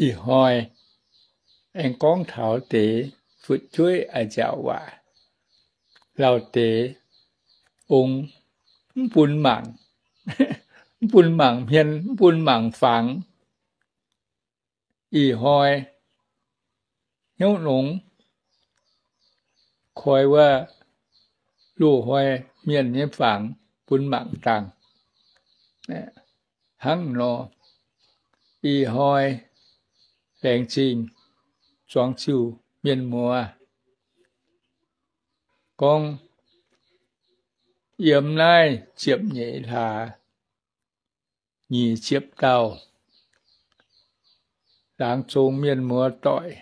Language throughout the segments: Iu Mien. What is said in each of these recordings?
Ih hnoi aengx gorngv taux deix fu'jueiv a'nziaauc waac. Lauh deix ong mv bun mangc, mv bun mangc hmien, mv bun mangc fangx. Ih hnoi hnyouv nongx koi wuov loz-hnoi mienh nyei fangx bun mangc dangh. Hnangv nor, ih hnoi laengz zingh zuangx ziuh mienh muoz gorngv yiem naaiv ziepc nyeic hlaax nyic ziepc dauh laangz zong mienh muoz doic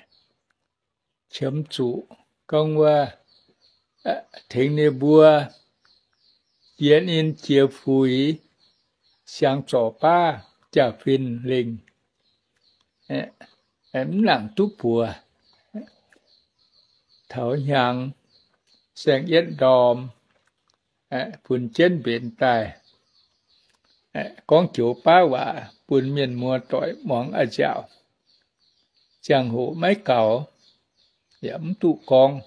qiemx zuqc gorngv wuov, tengx ninh mbuo jiex ninh jiex fuix, siang zorc baav jaa-fin lengh, mv nangc duqv buoz. Taux hnyangx saeng-yietv ndorm, funx jienv mbenc daaih, gorngv joux baav waac bun mienh muoz doic muangx a'nziaauc. Ziangh hoc maiv gaux, yaac mv duqv gorngv.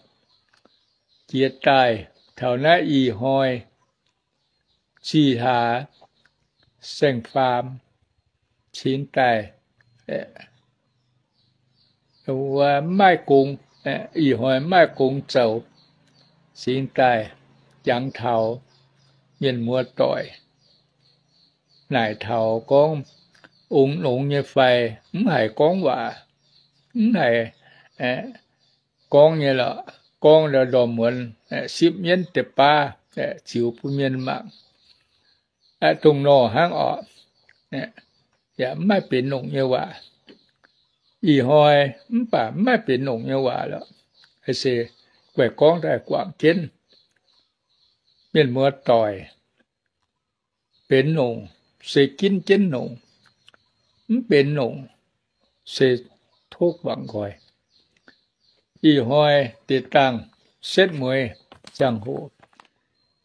Jiex daaih taux naaiv ih hnoi zih hlaax saeng-faam cingx daaih, mv maaih gong, ih hnoi mv maaih gong zoux, cingx daaih jangx taux mienh muoz doic, naaic taux gorngv ong nongx nyei fai, mv haiz gorngv waac, mv haiz gorngv nyei lorqc. Gorngv ndorm muonz sipv mienv deix baav ziux bun mienh mangc, dongh nor hnangv orqc. Yaac mv maaih benx longc nyei waac. Ih hnoi mv baac mv maaih benx longc nyei waac lorqc. Se guaix gorngv daaih guangc jienv mienh muoz doic. Benx longc se ginv jienv longc, mv benx longc se tov guangc nqoi. Ih hnoi deix dangh setv mueiz ziangh hoc,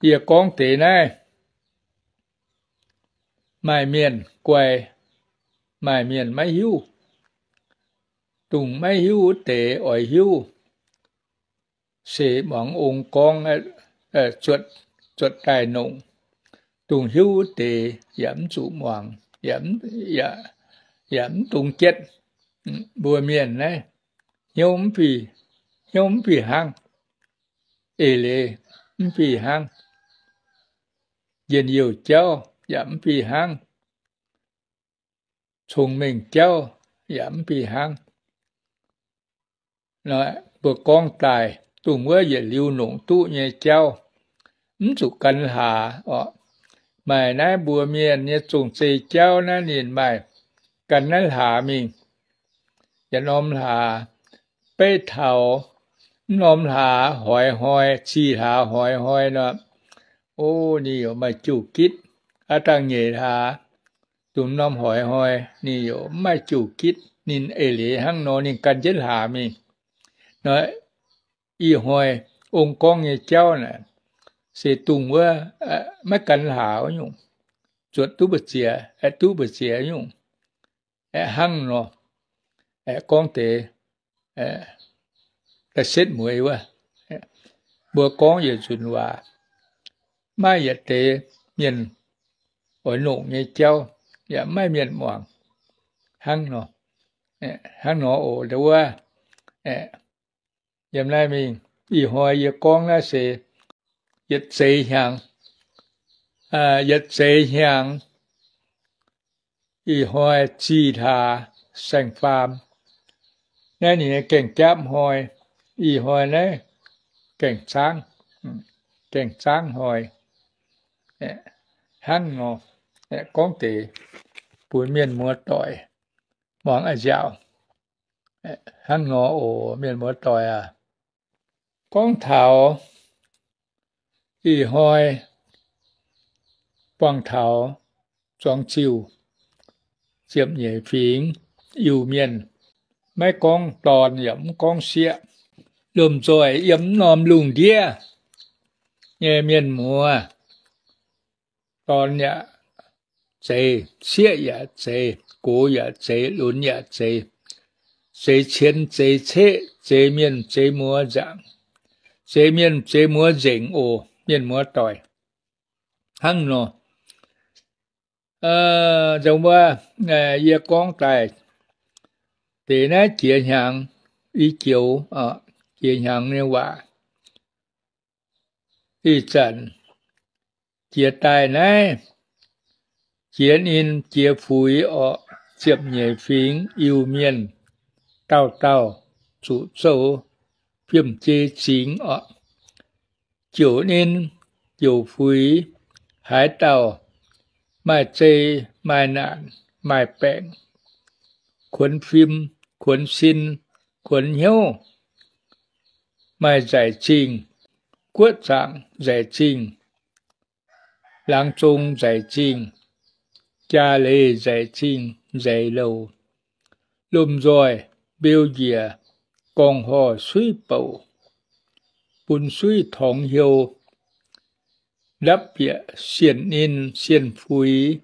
yie gorngv deix naaiv maaih mienh guai, maaih mienh maiv hiuv. Dongh maiv hiuv wuov deix oix hiuv, se muangx ong gorngv, zuotc daaih nongc. Dongh hiuv wuov deix yaac mv zuqc muangx, yaac mv dungx jietv. Mbuo mienh naaiv hnyouv mv fih hnangv, eix leiz mv fih hnangv, njien-youh jauv yaac mv fih hnangv, cong-mengh jauv yaac mv fih hnangv. Mbuo gorngv daaih dongh wuov yietc liuz nongc duqv nyei jauv, mv zuqc gan hlaax orqc. Maaih naaiv mbuo mienh nyei zong-zei jauv naaiv ninh maaih gan naaiv hlaax mingh. Yietc norm hlaax beiv taux, mv norm hlaax hoix hnoi, zih hlaax hoix hnoi nor, o, ninh yaac maaih jiu gitv. Aav dangh nyeic hlaax, dongh norm hoix hnoi ninh yaac mv maaih jiu gitv, ninh eix leiz hnangv nor ninh gan jienv hlaax mingh. Nor, ih hnoi ong gorngv nyei jauv naaic, se dongh wuov maiv gan hlaax wuov nyungc, zuotc duqv mbu'ziex, aeqv, duqv mbu'ziex nyungc. Aeqv, hnangv nor, aeqv, gorngv deix da'setv mueiz wuov, mbuo gorngv yietc nzunc waac, maaih yietc deix mienh oix longc nyei jauv, yaac maaih mienh muangx. Hnangv nor, hnangv nor oc, ndau wuov, yiem naaiv mingh, ih hnoi yie gorngv naaiv se yietc zeiz hnyangx, yietc zeiz hnyangx, ih hnoi zih hlaax saeng-faam. Naaiv ninh nyei gaeng-jaapv hnoi, ih hnoi naaiv gaeng-zaangv, gaeng-zaangv hnoi. Hnangv nor, gorngv deix bun mienh muoz-doic muangx a'hneiv nziaauc. Hnangv nor oc, mienh muoz-doic aac. Gorngv taux ih hnoi buangh taux zuangx ziuh ziepc nyeic fingx Iu-Mienh, maiv gorngv dorn yaac mv gorngv sieqv, lomh nzoih yiem mv norm lungh ndiev nyei mienh muoz, dorn yaac zeiz, sieqv yaac zeiz, gox yaac zeiz, lunx yaac zeiz. zeix cien zeix ceqv, zeix mienh zeix muoz nzaangc, zeix mienh zeix muoz nzengc oc, mienh muoz doic. Hnangv nor, nzong wuov, yie gorngv daaih deix naaiv jiex hnyangx, i joux, jiex hnyangx nyei waac. Ih zanc jiex daaih naaiv, jiex ninh jiex fuix orqc, ziepc nyeic fingx Iu-Mienh, dauh dauh zuqc zoux fiem-jei zingx orqc. Jouc ninh, jouc fuix, haaix dauh maaih zei, maaih naanc, maaih baengc, kuonx fim, kuonx sin, kuonx hnyouv, maaih nzaic zingh, guoqv zaangc nzaic zingh, laangz zong nzaic zingh, jaa leiz nzaic zingh, nzaic louc, lomh nzoih mbeu njiec, gorngv horh suiv bouc, bun suiv torngx heuc, ndapv bieqc sienh ninh sienh fuix,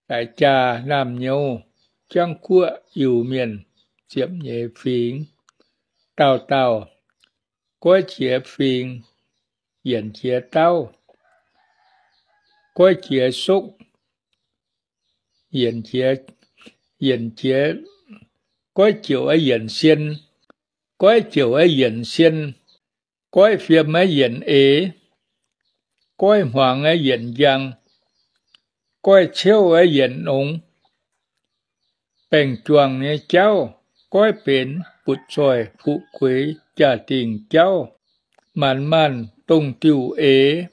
daic jaa naamh nyouz, jangv guoqv Iu-Mienh, ziepc nyeic fingx, dauh dauh goiv jiex fing, yienc jiex dauh, goiv jiex sokv, yienc jiex, yienc jiex, goiv jouc yienc sien, goiv jouc yienc sien, goiv fiem yienc eix, goiv hmuangx yienc njang, goiv ciouv yienc nongx. Baengh juangc nyei jauv, goiv benx butv-zoih fuqv-gueix jaa-dingh jauv. Maanc maanc dongh diuh eix,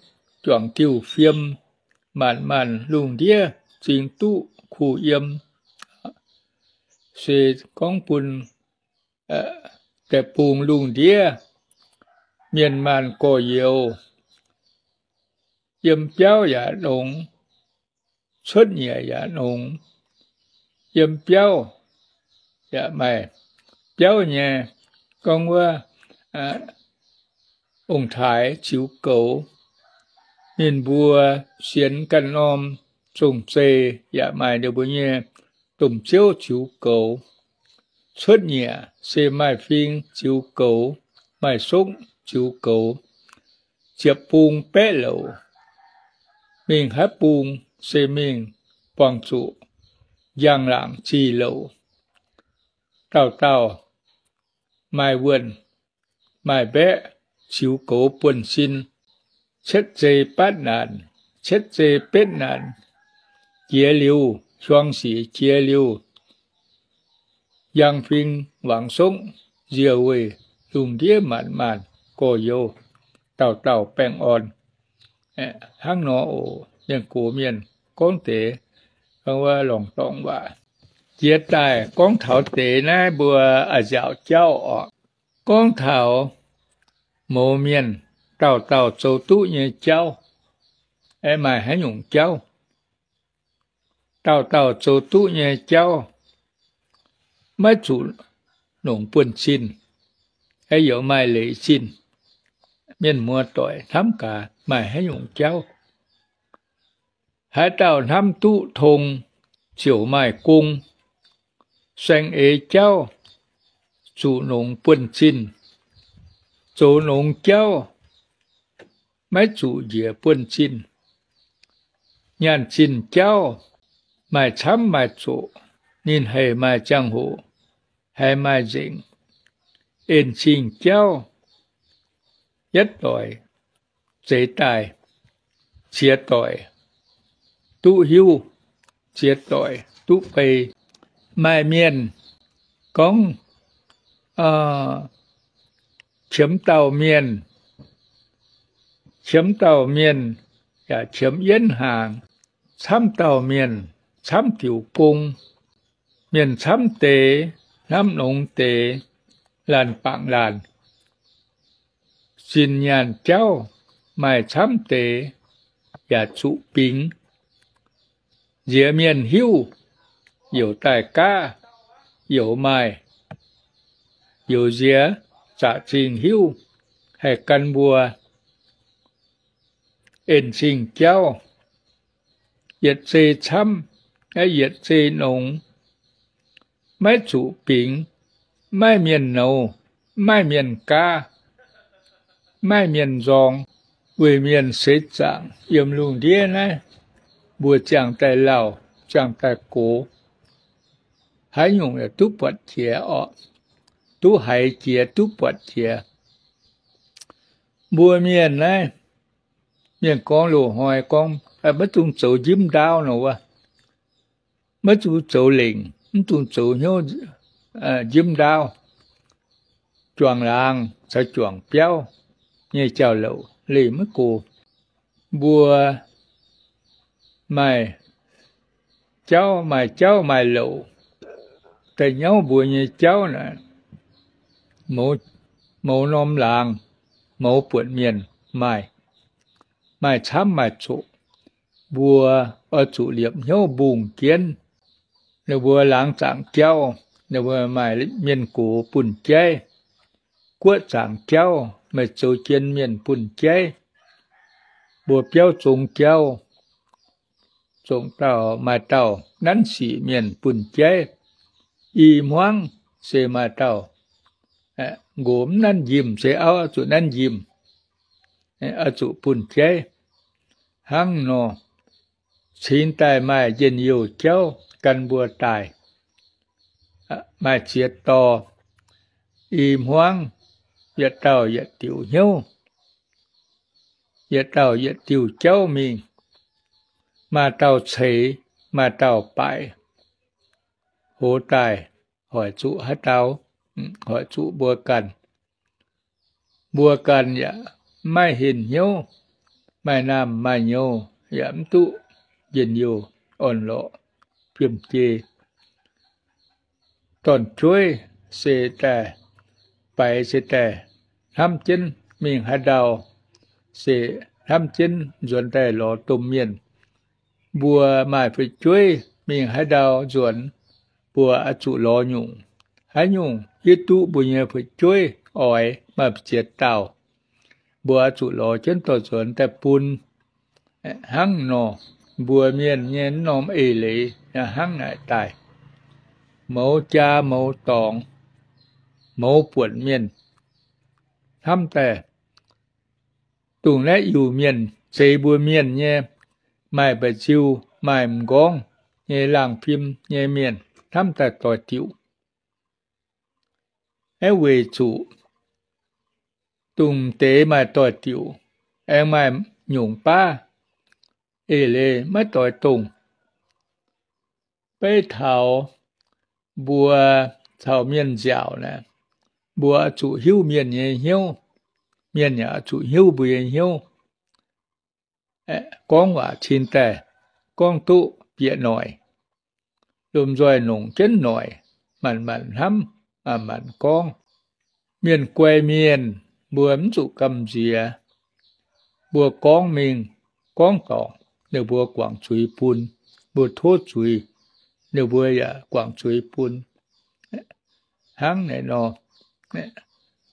juangc diuh fiem, maanc maanc lungh ndiev zingx duqv kuh yiem. Se gorngv bun deic-bung lungh ndiev mienh maanh gorx-youz, yiem biauv yaac nongx, cuotv nyieqc yaac nongx. Yiem biauv yaac maaih biauv nyei, gorngv wuov ong-taaix ziux goux, ninh mbuo sienx ganh norm zong-zei yaac maaih ninh mbuo nyei domh ziouv ziux goux. Cuotv nyieqc se maaih fing ziux goux, maaih sokv ziux goux. Ziepc bung baeqv louc, mingh haaix bung se mingh buangh zuqc njang-laangc zih louc. Dauh dauh maaih wuonh maaih mbaeqc ziux goux buonv-sin, cietv zei batv naanc, cietv zei betv naanc, jiex liuz, hiuang sic jiex liuz, njang fing wangc sokv, nzie weih lungh ndiev maanc maanc gorx-youz, dauh dauh baengh orn. Hnangv nor oc, mienh gox mienh gorngv deix, gorngv wuov longc dorngc waac. Jiex daaih gorngv taux deix naaiv mbuo a'nziaauc jauv orqc. Gorngv taux mouz mienh, dauh dauh zoux duqv nyei jauv, aeqv, maaih haaix nyungc jauv, dauh dauh zoux duqv nyei jauv, maiv zuqc nongc buonv-zinh, aeqv, yaac maaih leiz zinh. Mienh muoz-doic hnamv gaax maaih haaix nyungc jauv. Haaix dauh hnamv duqv tong, ziouc maaih gong. Saeng-eix jauv zuqc nongc buonv-zinh. Zoux nongx jauv maiv zuqc njiec buonv-zinh. Nyaanh zinh jauv maaih camv maaih zoqc, ninh haiz maaih ziangh hoc, haiz maaih nzengc. En-zingh jauv yietv doic zeix daaih, ziex doic duqv hiuv, ziex doic duqv bei. Maaih mienh gorngv qiemx dauh mienh, qiemx dauh mienh yaac qiemx yienv hnaangx. Camv dauh mienh, camv diuc gong. Mienh camv deix, hnamv nongx deix, laanh bangc laanh. Zinh nyaanh jauv maaih camv deix yaac zuqc bingx. Nziex mienh hiuv, youc daaih gaav, youc maaih, youc nziex zaqc zingh hiuv haih gan mbuo. En-zingh jauv yietc zei camv, aeqv, yietc zei nongx. maiv zuqc bingx, maaih mienh nouz, maaih mienh gaav, maaih mienh nzorng, weic mienh seix zaangc yiem lungh ndiev naaiv, mbuo ziangh daaih lauh, ziangh daaih gox, haaix nyungc yaac duqv buatc jiex orqc, duqv haiz jiex, duqv buatc jiex. Mbuo mienh naaiv, mienh gorngv loz-hnoi gorngv, maiv dungx zoux njimv ndaauv nor wuov. Maiv dungx zoux lengc, mv dungx zoux hnyouv njimv ndaauv, juangc laangz caux juangc biauv nyei jauv-louc leih maiv go. Mbuo maaih jauv, maaih jauv maaih louc, da'nyauv mbuo nyei jauv naaic, mouz norm laangz, mouz buonc mienh maaih, maaih camv maaih zoqc. Mbuo oix zuqc liepc hnyouv mbungh jienv. Ninh mbuo laangz zaangc jauv, ninh mbuo maaih mienh gox bunh jaiv. Guoqv zaangc jauv, meih zoux jien mienh bunh jaiv. Mbuo biauv zong jauv, zong dauh maaih dauh nanv sic mienh bunh jaiv. I hmuangv se maaih dauh nqox mv nanv njimh, se auv oix zuqc nanv njimh, oix zuqc bunh jaiv. Hnangv nor, cingx daaih maaih njien-youh jauv gan mbuo daaih, maaih ziex dorh. I hmuangv yietc dauh yietc diuc hnyouv, yietc dauh yietc diuh jauv mingh. Maaih dauh ceix, maaih dauh baaic. Hoz daaih hoic zuqc haaix dauh, hoic zuqc mbuo ganh. Mbuo ganh yaac maiv heiv hnyouv, maaih naamh maaih nyouz yaac mv duqv njien-youh orn-lorqc fiem-jei. Dorn-jueiv se daaih, baix se daaih hnamv jienv mingh haaix ndau, se hnamv jienv nzuonx daaih lorz domh mienh. Mbuo maaih fu'jueiv mingh haaix ndau nzuonx, mbuo oix zuqc lorz nyungc. Haaix nyungc hiuv duqv mbuo nyei fu'jueiv oix maaih ziex dauh, mbuo oix zuqc lorz jienv dorh nzuonx daaih bun. Hnangv nor, mbuo mienh nyei norm eix leiz hnangv naaic daaih. Mouz jaa mouz dorngx, mouz buonc mienh hnamv daaih, dongh naaiv Iu-Mienh zeix mbuo mienh nyei, maaih mba'nziu maaih m'nqorngv nyei laangh fim nyei mienh hnamv daaih doix diuc. Aeqv, weic zuqc dongh deix maaih doix diuc, aengx maaih nyungc baav eix leiz maiv doix dongh. Beiv taux mbuo caux mienh nziaauc naaic, mbuo oix zuqc hiuv mienh nyei hnyouv, mienh yaac oix zuqc hiuv mbuo nyei hnyouv. Gorngv waac cingx daaih gorngv duqv bieqc noic, lomh nzoih nongc jienv noic, manc-manc hnamv, manc-manc gorngv. Mienh guai mienh, mbuo mv zuqc gamh nziex. Mbuo gorngv mingh, gorngv dorngc, ninh mbuo guangc zuiz bun. Mbuo tov zuiz, ninh mbuo yaac guangc zuiz bun. Hnangv naaic nor,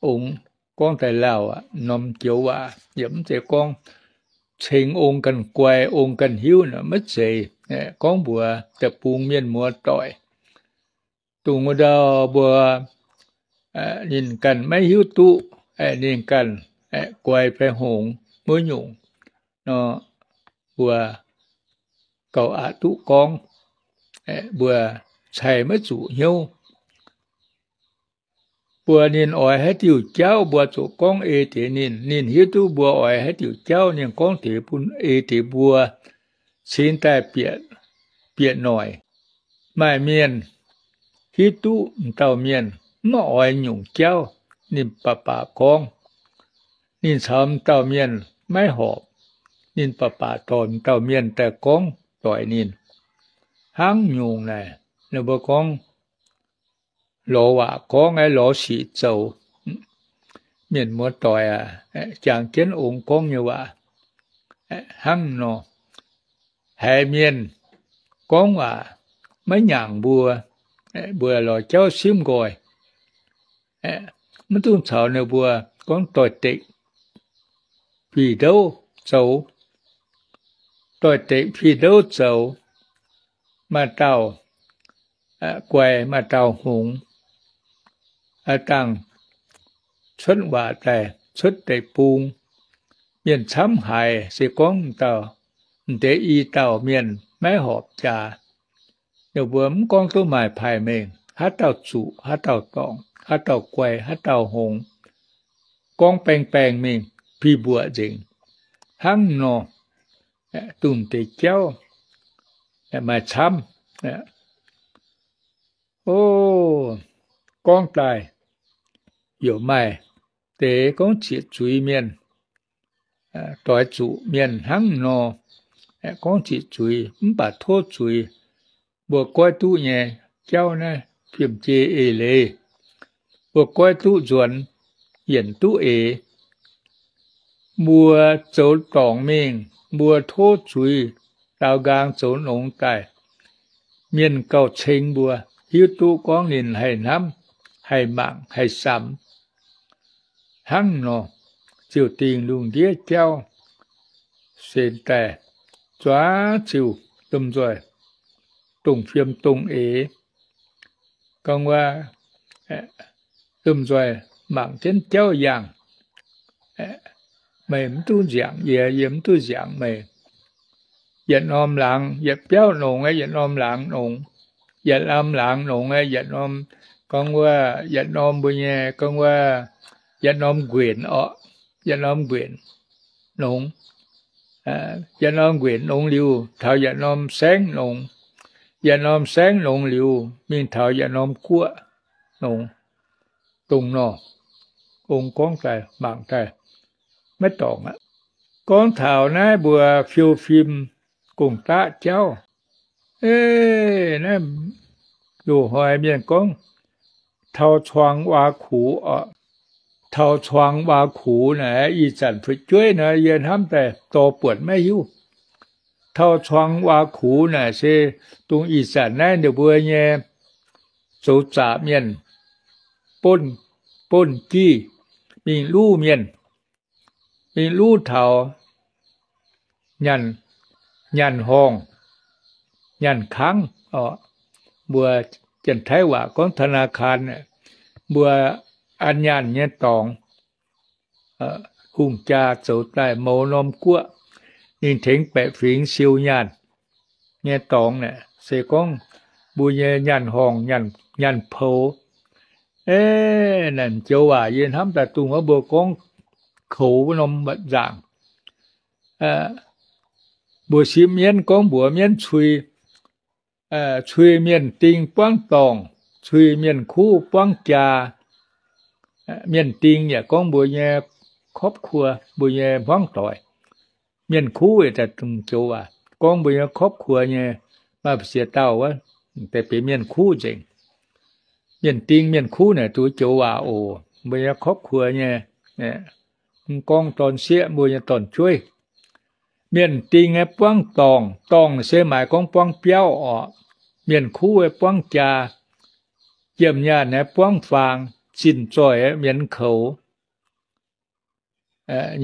ongx gorngv daaih lauh aqv, norm joux waac yaac mv zeiz gorngv ceng ong ganh guai, ong ganh hiuv nor, maiv zeiz. Gorngv mbuox deic-bung mienh muoz-doic, dongh wuov ndau mbuo ninh ganh maiv hiuv duqv, ninh ganh guai fai hngongx wuov nyungc nor, mbuo gauh aqc duqv gorngv, mbuo cai maiv zuqc hnyouv. Mbuo ninh oix haaix diuc jauv, mbuo zuqc gorngv ei deix ninh. Ninh hiuv duqv mbuo oix haaix diuc jauv, ninh gorngv deix bun ei deix mbuo, cingx daaih bieqc noic. Maaih mienh hiuv duqv m'dauh mienh maiv oix nyungc jauv, ninh baac baac gorngv. Ninh caux m'dauh mienh maiv horpc, ninh baac baac dorh m'dauh mienh daaih gorngv doix ninh. Hnangv nyungc naaic, ninh mbuo gorngv lorz waac gorngv aeqv, lorz sic zoux. Mienh muoz-doic aac, jangx jienv ong gorngv nyei waac hnangv nor. Haiz mienh gorngv waac maiv nyaangc mbuo, mbuo lorz jauv simv nqoi. Maiv dungx caux ninh mbuo gorngv doix-dekc fih ndouv zoux. Doix-dekc fih ndouv zoux, maaih dauh guai maaih dauh hngongx, dangh cuotv waac daaih cuotv deic-bung. Mienh camv haic se gorngv m'dauh, m'deix i dauh mienh maiv horpc jaax. Ninh mbuo mv gorngv duqv maaih paaiv mengh, haaix dauh zuqc, haaix dauh dorngc, haaix dauh guai, haaix dauh hngongx, gorngv baeng baengh mingh, pih mbuoqc nzengc. Hnangv nor, dongh deix jauv maaih camv. O, gorngv daaih, yaac maaih deix gorngv zieqc zuiz mienh, doix zuqc mienh hnangv nor, gorngv zieqc zuiz mv baac tov zuiz. Mbuo goiv duqv nyei jauv naaiv fiem-jei eix leiz, mbuo goiv duqv nzuonx, yienc duqv eix. Mbuo zoux dorngc mingh, mbuo tov zuiz, daaux nqaang zoux nongx daaih, mienh gauh ceng mbuo, hiuv duqv gorngv ninh haih hnamv, haih mangc, haih samx. Hnangv nor, ziouc dingh lungh ndiev jauv senx daaih, zuangx ziouc domh nzoih dongh fiem dongh eix. Gorngv wuov, domh nzoih mangc jienv jauv yangh, meih mv duqv nziangc yie, yie mv duqv nziangc meih. Yietc norm laangz yietc biauv nongx, yietc norm laangz nongx, yietc norm laangz nongx, yietc norm, gorngv wuov, yietc norm mbuo nyei, gorngv wuov, yietc norm nquenc orqc, yietc norm nquenc nongx. Yietc norm nquenc nongx liuz, taux yietc norm saengv nongx. Yietc norm saengv nongx liuz, mingh taux yietc norm guoqv nongx. Dongh nor, ong gorngv daaih mangc daaih, maiv dorngc aqv. Gorngv taux naaiv mbuo fiou fim gong-daqv jauv, e, naaiv loz-hnoi mienh gorngv taux cuangx waac kuv oc. Taux cuangx waac kuv naaic, ih zanc fu'jueiv nor yie hnamv daaih dorh buonc maiv hiuv. Taux cuangx waac kuv naaic se dongh ih zanc naaiv ninh mbuo nyei zoux zaqc mienh, buonv, buonv-jiv, mingh luv mienh, mingh luv taux nyaanh, nyaanh horngh, nyaanh kangv oc. Mbuo Janx-Taiv waac gorngv ธนาคาร, mbuo an nyaanh nyei dorngx. Hungh jaa zoux daaih mouz norm guoqv, ninh tengx baeqc fingx siou nyaanh nyei dorngx naaic, se gorngv mbuo nyei nyaanh horngh, nyaanh poux. E, naaic joux waac yie hnamv daaih dongh wuov mbuo gorngv koux norm nzaangc. Mbuo sipv mienv gorngv mbuox mienv cui, cui mienh ding buangv dorngh, cui mienh kuv buangv jaa. Mienh ding yaac gorngv mbuo nyei ครอบครัว, mbuo nyei hmuangv doic. Mienh kuv yaac daaih dongh joux waac gorngv mbuo nyei ครอบครัว nyei. Maaih ziex dauh wuov, deix benx mienh kuv nzengc. Mienh ding mienh kuv naaic duqv joux waac oc, mbuo nyei ครอบครัว nyei. Mv gorngv dorn-sieqv, mbuo nyei dorn-jueiv. Mienh ding aeqv, buangv dorngh, dorngh se maaih gorngv buangv biauv oc. Mienh kuv aeqv, buangv jaa. Jiem nyaanh aeqv, buangv faang. Zinh zoih aeqv, mienx koux.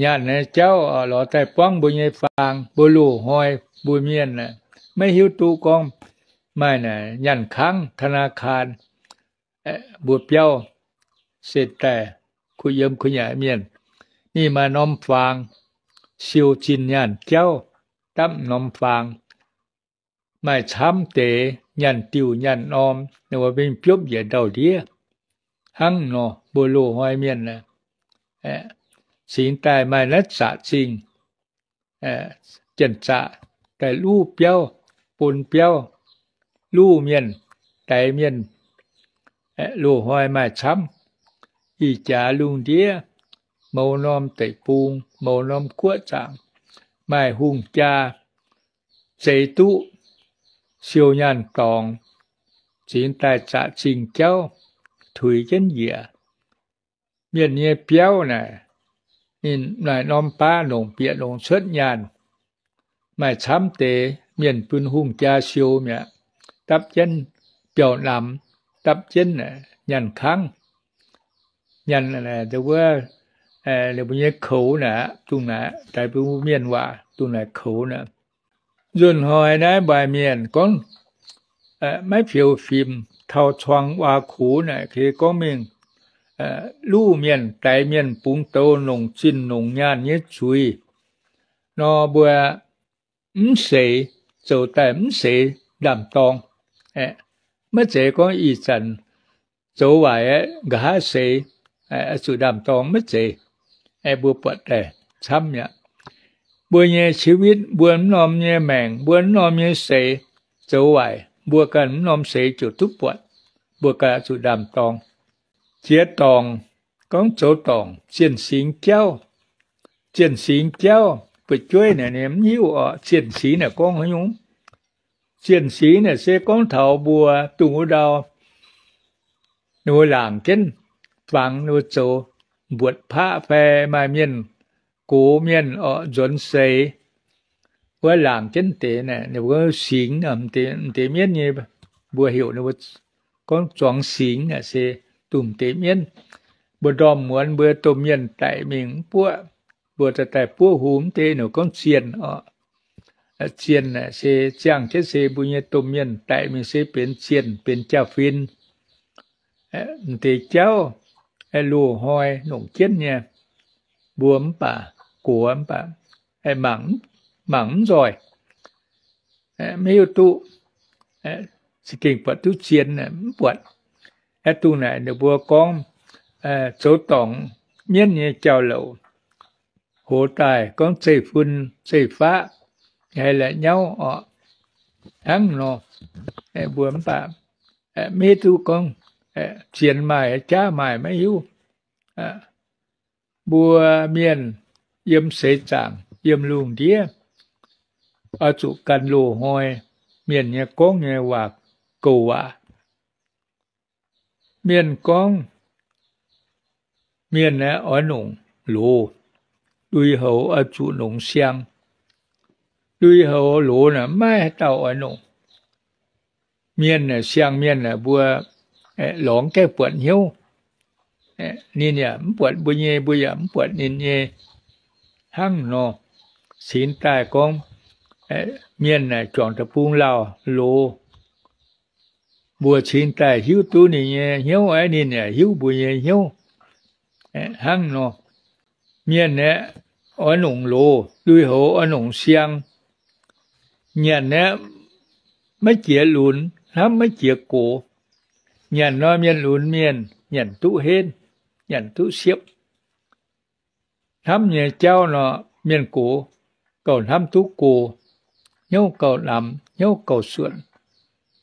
Nyaanh aeqv, jauv lorz daaih buangv mbuo nyei faang, mbuo loz-hnoi mbuo mienh aeqv, maiv hiuv duqv gorngv maaih naaic nyaanh kangv ธนาคาร. Mbuo biauv se daaih kuh yiem kuh nyanc mienh, ninh maaih norm faang siou zinh nyaanh jauv, dapv norm faang. Maaih camv deix nyaanh diuh nyaanh norm, ninh mbuo mingh biopv njiec ndau-ndiev. Hnangv nor mbuo loz-hnoi mienh aeqv, cingx daaih maaih naaiv zaqc zingh, janx-zaqc daaih luv biauv, bun biauv, luv mienh, daix mienh. Loz-hnoi maaih camv. Ih jaax lungh ndiev, mouz norm deic-bung, mouz norm guoqv zaangc, maaih hungh jaa zeix duqv siou nyaanh dorngx, cingx daaih zaqc zingh jauv, tuix jienv njiec. Mienh nyei biauv naaic, ninh maaih norm baav longc bieqc longc cuotv nyaanh. Maaih camv deix mienh bun hungh jaa siou mi'aqv, dapv jienv biauv-namx, dapv jienv nyaanh kangv. Nyaanh, wuov, ninh mbuo nyei koux naaic, dongh naaic, daaih bun mienh waac dongh naaic koux naaic. Nzunh hnoi naaiv maaih mienh gorngv maiv fioux fim, taux cuangx waac kuv naaic, gorngv mingh luv mienh, daix mienh, bungx douz, nongc zinh nongc nyaanh nyei zuiz nor, mbuo mv seix, zoux daaih mv seix ndaam-dorng. Maiv zeiz gorngv ih zanc zoux waaic aeqv, nqa'haav seix zuqc ndaam-dorng, maiv zeiz. Mbuo buatc daaih camv mi'aqv. Mbuo nyei ชีวิต, mbuo mv norm nyei maengc, mbuo mv norm nyei seix, zoux waaic, mbuo ganh mv norm seix ziouc duqv buatc, mbuo ganh zuqc ndaam-dorng. Ziex dorngc, gorngv zoux dorngc, zienh singx jauv. Zienh singx jauv, fu'jueiv naaic ninh mv hiuv oc, zienh singx naaic gorngv haaix nyungc. Zienh singx naaic se gorngv taux mbuo dongh wuov ndau, ninh mbuo laangc jienv fangx, ninh mbuo zoux mbuotc paqv fai maaih mienh gox mienh oc, nzuonx seix wuov laangc jienv deix naaic, ninh mbuo singx, m'deix mienv nyei, mbuo heuc ninh mbuo gorngv zuangx singx naaic se dongh m'deix mienv. Mbuo ndorm muonz mbuo domh mienh daic mingh mv buoqv, mbuo daaih daaih buov hung mv deix, ninh gorngv zienh oc. Zienh naaic se ziangh jienv se mbuo nyei domh mienh daic mingh se benx zienh, benx jaa-fin. M'deix jauv loz-hnoi longc jienv nyei, mbuo mv baac gox mv baac mangc mv nzoih, maiv hiuv duqv, za'gengh buatc duqv zien mv buatc. Aeqv, dongh naaic ninh mbuo gorngv zoux dorngc mienv nyei jauv-louc, hoz daaih gorngv zeiv fun zeiv faqv, haiz laaic nyauv oc, hnangv nor. Mbuo mv baac maiv hiuv duqv gorngv zien maaih jaav maaih, maiv hiuv. Mbuo mienh yiem seix zaangc, yiem lungh ndiev, oix zuqc gan loz-hnoi mienh nyei gorngv nyei waac, gouv waac. Mienh gorngv, mienh aeqv, oix nongc loz, lui-houx oix zuqc nongc siang. Lui-houx loz naaic maiv haaix dauh oix nongc. Mienh aeqv, siang-mienh aeqv, mbuo lorngx gaengh buatc hnyouv. Ninh yaac mv buatc mbuo nyei, mbuo yaac mv buatc ninh nyei. Hnangv nor, cingx daaih gorngv mienh aeqv, juangc deic-bung lauh loz, mbuo cingx daaih hiuv duqv ninh nyei hnyouv, aeqv, ninh yaac hiuv mbuo nyei hnyouv. Hnangv nor, mienh aeqv, oix nongc loz, lui-houx oix nongc siang. Nyanc aeqv, maiv jiex lunx, hnamv maiv jiex gox. Nyanc nor, mienh lunx mienh nyanc duqv henv, nyanc duqv siepv. Hnamv nyei jauv nor, mienh gox gauh hnamv duqv go, hnyouv gauh namx, hnyouv gauh suonc.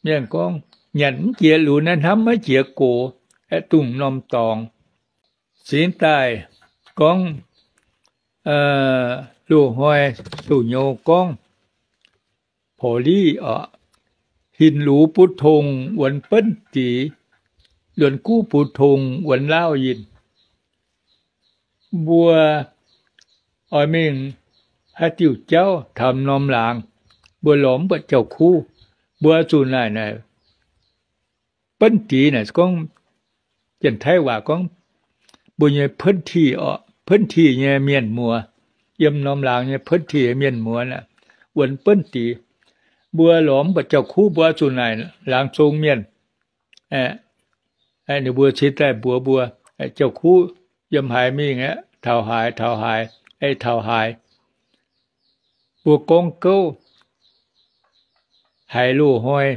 Mienh gorngv, nyanc mv jiex lunx naaiv, hnamv maiv jiex gox, aeqv, dongh norm dorngx. Cingx daaih gorngv, loz-hnoi doh nyouz gorngv, porv liv oc, hinc lux butv tong wuonx benv dix, luonx guv butv tong wuonx lauv yinh. Mbuo oix mingh haaix diuh jauv, taux norm laangz, mbuo lorz mv buatc jauv-kuv, mbuo zuqc naaic naaic benv dix naaic, gorngv Janx-Taiv waac gorngv mbuo nyei พื้นที่ oc, พื้นที่ nyei mienh muoz, yiem norm laangz nyei พื้นที่ nyei mienh muoz aeqv, wuonx benv dix. Mbuo lorz mv buatc jauv-kuv, mbuo zuqc naaic laangz zong mienh. Ninh mbuo cingx daaih mbuox mbuo, jauv-kuv yiem haaix mingh aeqv, taux haaix, taux haaix, aeqv, taux haaix. Mbuo gorngv gouv haiz loz-hnoi,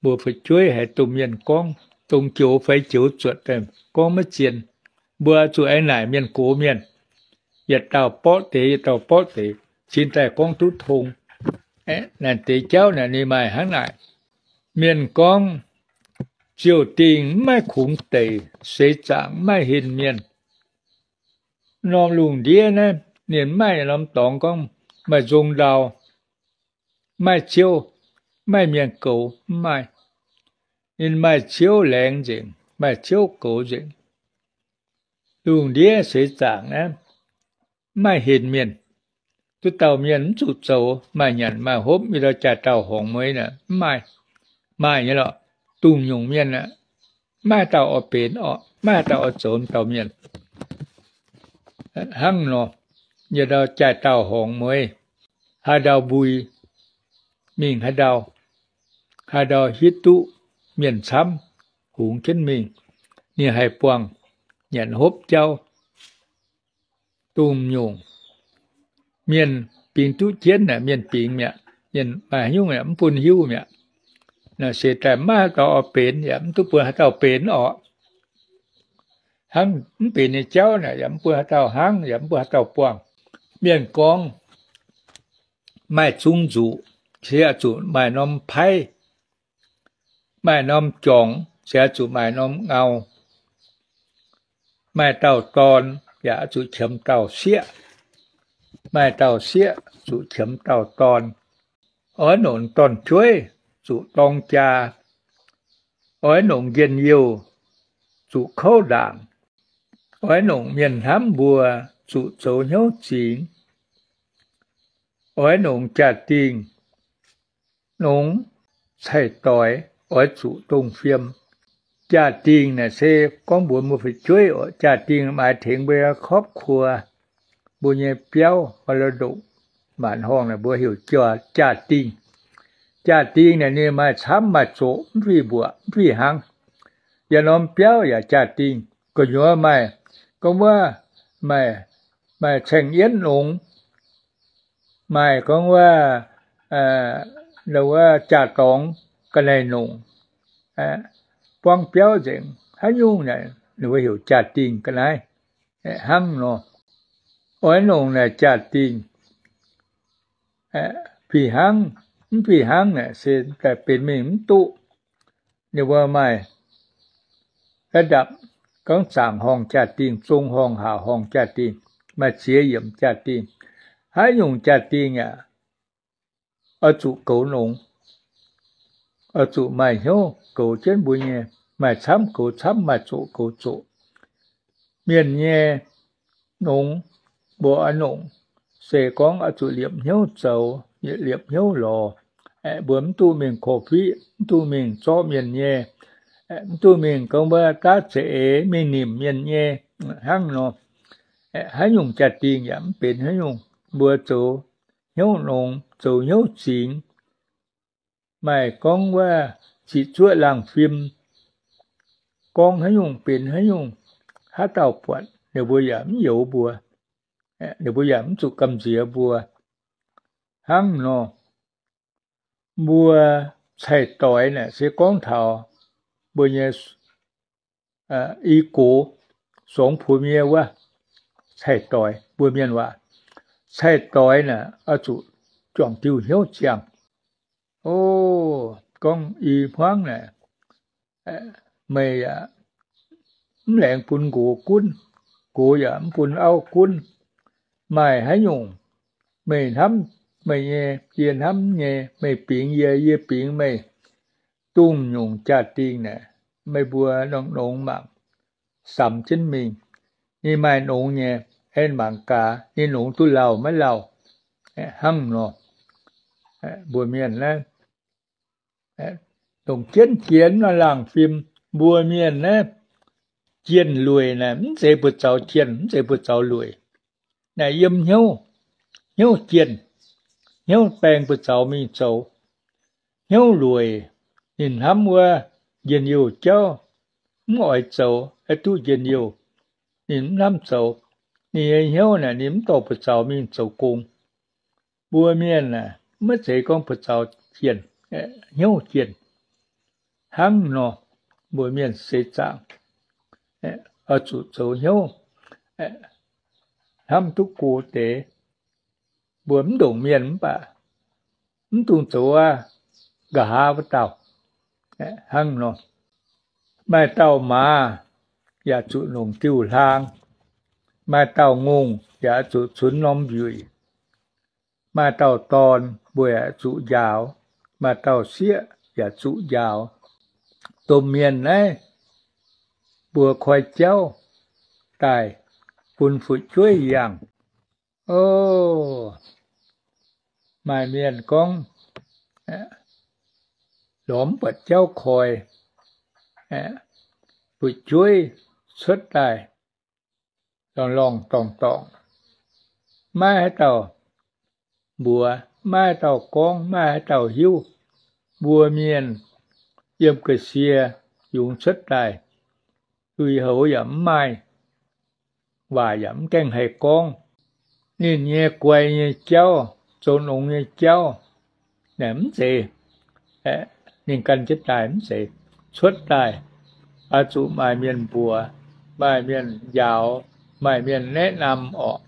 mbuo fu'jueiv haiz domh mienh gorngv, dongh joux fai joux zuotc daaih gorngv maiv zien. Mbuo zuqc aengx naaic mienh gox mienh, yietc dauh borqv deix, yietc dauh borqv deix, cingx daaih gorngv duqv tong. Naaic deix jauv naaic ninh maaih hnangv naaic. Mienh gorngv, ziouc dingh mv maaih kungx deic, seix zaangc mv maaih henh mienh. Norm lungh ndiev naaiv ninh mv maaih norm dorngx gorngv maaih nzong ndau, maaih ziouv, maaih mienh goux, mv maaih. Ninh maaih ziouv laengz nzengc, maaih ziouv goux nzengc. Lungh ndiev seix zaangc naaiv mv maaih henh mienh. Duqv dauh mienh mv zuqc zoux, maaih nyanc maaih hopv, i dauh jaaix dauh horngc mueiz naaic mv maaih. Maaih nyei lorqc, dungh nyungc mienh aeqv, maiv haaix dauh oix benx orqc, maiv haaix dauh oix zoux dauh mienh. Hnangv nor, yietc dauh jaaix dauh horngc mueiz, haaix ndau mbui mingh haaix ndau. haaix ndau hitv duqv mienh camv, hungx jienv mingh, ninh haih buangh nyanc hopv jauv. Dongh nyungc mienh bingx duqv jienv aeqv, mienh bingx mi'aqv, mienh maaih haaix nyungc yaac mv bun hiuv mi'aqv. Naaiv se daaih maiv haaix dauh oix benx yaac mv duqv bun haaix dauh benx orqc. Hnangv mv benx nyei jauv naaic yaac mv bun haaix dauh hnangv, yaac mv bun haaix dauh buangh. Mienh gorngv maaih zungv nzuqc, se oix zuqc maaih norm paiv. Maaih norm jorngx, se oix zuqc maaih norm ngau. Maaih dauh dorn, yaac oix zuqc qiemx dauh sieqv. Maaih dauh sieqv, zuqc qiemx dauh dorn. Oix nongc dorn-jueiv, zuqc dorng jaa. Oix nongc njien-youh, zuqc kouv ndaangc. Oix nongc mienh hnamv mbuo, zuqc zoux hnyouv zingx. Oix nongc jaa-dingh, nongc cai-doix, oix zuqc dongh fiem. Jaa-dingh naaic se gorngv mbuox mbuo fu'jueiv oc. Jaa-dingh maaih tengx mbuo nyei ครอบครัว, mbuo nyei biauv, มรดก. Maanc horngh naaic mbuo heuc jaa-dingh. Jaa-dingh naaic ninh maaih camv maaih zoqc, mv fih mbuoqc, mv fih hnangv. Yaac norm biauv yaac jaa-dingh. Gu'nyuoz maaih gorngv wuov, maaih, maaih caeng-yienv nongx, maaih gorngv wuov, wuov jaa-dorngx ga'naaiv nongc, buangv biauv nzengc haaix nyungc naaic, ninh mbuo heuc jaa-dingh ga'naaiv. Hnangv nor, oix nongc naaic jaa-dingh. Fih hnangv, mv fih hnangv naaic se daaih benx mingh mv duqv. Ninh mbuo maaih ระดับ gorngv zaangc horngh jaa-dingh, zong horngh, haac horngh jaa-dingh, maaih ziex yiemc jaa-dingh. Haaix nyungc jaa-dingh yaac oix zuqc goux nongx, oix zuqc maaih hnyouv goux jienv mbuo nyei, maaih camv goux camv, maaih zoqc goux zoqc. Mienh nyei nongx mbuo oix nongc, se gorngv oix zuqc liepc hnyouv zoux, liepc hnyouv lorz. Mbuo mv duqv mingh korv-fiqv, mv duqv mingh zorqv mienh nyei, mv duqv mingh gorngv wuov daav za'eix mingh nimc mienh nyei. Hnangv nor, haaix nyungc jaa-dingh yaac mv benx haaix nyungc. Mbuo zoux hnyouv nongx, zoux hnyouv zingx. Maaih gorngv wuov ziqc zuoqv laangh fim, gorngv haaix nyungc benx haaix nyungc, haaix dauh buatc ninh mbuo yaac mv youx mbuo, ninh mbuo yaac mv zuqc gamh nziex mbuo. Hnangv nor, mbuo cai-doix naaic se gorngv taux mbuo nyei i gox, suangx puix mienh wuov, cai-doix, mbuo mienh waac, cai-doix naaic oix zuqc juangc diuh hnyouv ziangh. O, gorngv i hmuangv naaic, meih yaac mv laengz bun nqox gunv, nqox yaac mv bun auv gunv. Maaih haaix nyungc meih hnamv meih nyei, yie hnamv nyei, meih bingx yie, yie bingx meih, dongh nyungc jaa-dingh naaic, meih mbuo nongx mangc samx jienv mingh. Ninh maaih nongx nyei, aengx mangc gaax ninh nongx duqv lauh maiv lauh. Hnangv nor, mbuo mienh naaiv, dongh jienv jiex nor laangh fim, mbuo mienh naaiv, jienh lueic naaic mv zeiz buoz-zaux jienh, mv zeiz buoz-zaux lueic. Naaic yiem hnyouv, hnyouv jienh, hnyouv baeng buoz-zaux mingh zoux. Hnyouv lueic, ninh hnamv wuov njien-youh jauv, mv oix zoux, oix duqv njien-youh, ninh mv hnamv zoux. Ninh nyei hnyouv naaic ninh mv dorh buoz-zaux mingh zoux gong. Mbuo mienh aah, maiv zeiz gorngv buoz-zaux jienh, hnyouv jienh. Hnangv nor, mbuo mienh seix zaangc oix zuqc zoux hnyouv, hnamv duqv go deix. Mbuo mv ndongc mienh mv baac mv dungx zoux aqv, nqa'haav wuov dauh. Hnangv nor, maaih dauh maaz yaac zuqc longc diuh hlaang, maaih dauh ngongh yaac zuqc cunx norm mbiuic, maaih dauh dorn mbuo yaac zuqc njaaux, maaih dauh sieqv yaac zuqc njaaux. Domh mienh naaiv mbuo koi jauv daaih bun fu'jueiv yangh. O, maaih mienh gorngv lorz mv buatc jauv koi, fu'jueiv cuotv daaih lorngh lorngh dorngh dorngh, maiv haaix dauh mbuox, maiv haaix dauh gorngv, maiv haaix dauh hiuv. mbuo mienh yiem ga'sie yungz cuotv daaih, lui-houx yaac mv maaih, waac yaac mv gaengh haih gorngv. Ninh nyei guai nyei jauv, zoux nongx nyei jauv, mv zeiz ninh ganh jienv daaih, mv zeiz cuotv daaih, oix zuqc maaih mienh mbuox, maaih mienh njaaux, maaih mienh แนะนำ orqc.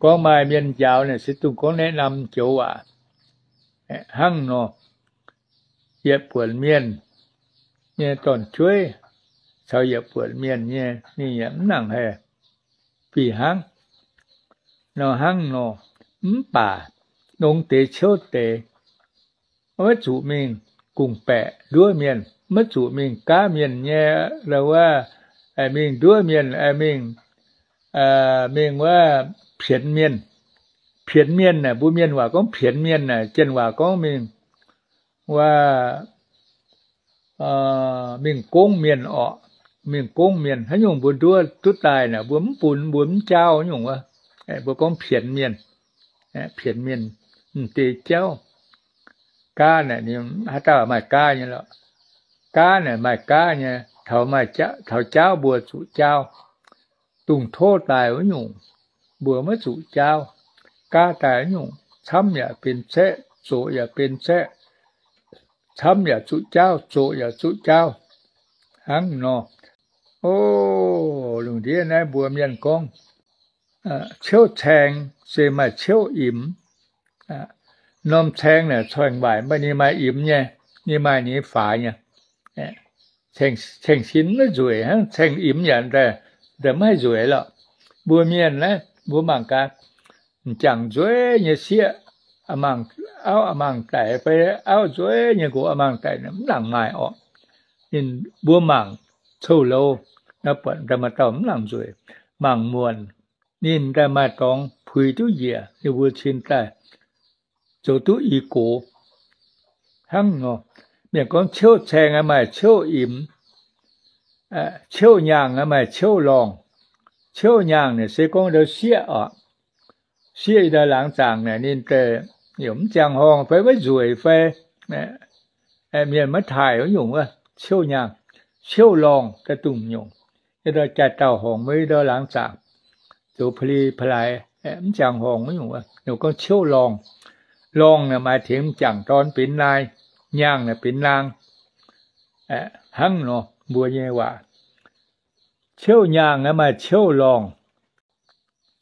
Gorngv maaih mienh njaaux naaic se dungx gorngv แนะนำ joux waac. Hnangv nor, yietc buonc mienh nyei dorn-jueiv caux yietc buonc mienh nyei, ninh yaac mv nangc haih fih hnangv. Nor hnangv nor, mv baac nongx deix ciouv deix, maiv zuqc mingh gungx baeqc nduov mienh, maiv zuqc mingh gaav mienh nyei, wuov, mingh nduov mienh, mingh, mingh wuov pienx mienh. Pienx mienh naaic, mbuo mienh waac gorngv pienx mienh naaic, janx waac gorngv mingh wuov, mingh gongv mienh orqc. Mingh gongv mienh, haaix nyungc mbuo nduov duqv daaih naaic, mbuo mv bun, mbuo mv jaauv nyungc wuov, mbuo gorngv pienx mienh. Pienx mienh, mv deix jauv. Gaav naaic, haaix dauh maaih gaav nyei lorqc. Gaav naaic maaih gaav nyei, taux jaauv mbuo zuqc jaauv. Dungx tov daaih wuov nyungc, mbuo maiv zuqc jaauv. Gaav daaih wuov nyungc, camv yaac benx caeqv, zoqc yaac benx caeqv. Camv yaac zuqc jaauv, zoqc yaac zuqc jaauv. Hnangv nor, o, lungh ndiev naaiv mbuo mienh gorngv, ciouv caeng se maaih ciouv imx. Norm caeng naaic coingx waaic, mv baac ninh maaih imx nyei, ninh maaih ninh faix nyei. Caeng sin maiv nzueic hnangv caeng imx yaac mv haih nzueic lorqc. Mbuo mienh naaiv, mbuo mangc gaax, m'jangc nzueic nyei sieqv, auv a'mangc daic fai auv nzueic nyei nqox a'mangc daic, mv nangc maaih orqc. Ninh mbuo mangc coux-louz, buatc daaih maaih dauh mv nangc nzueic. Mangc muonc, ninh daaih maaih dorngx puix duqv njiec, ninh mbuo cin daaih zoux duqv i gox. Hnangv nor, mienh gorngv ciouv caeng maaih ciouv imx, ciouv nyaangh maaih ciouv lorngh. Ciouv nyaangh naaic se gorngv ndau sieqv orqc. Sieqv i ndau laangz zaangc naaic ninh daaih mv ziangh horngh fai maiv nzueic fai, mienh maiv taaih wuov nyungc wuov ciouv nyaangh. Ciouv lorngh daaih dungh nyungc. Ndau jaaix dauh horngc maiv ndau laangz zaangc, zoux pa'li pa'laaix, mv ziangh horngh wuov nyungc wuov, gorngv ciouv lorngh. Lorngh naaic maaih tengx m'jangc dorn benx naai, nyaangh naaic benx naang. Hnangv nor mbuo nyei waac, ciouv nyaangh maaih ciouv lorngh.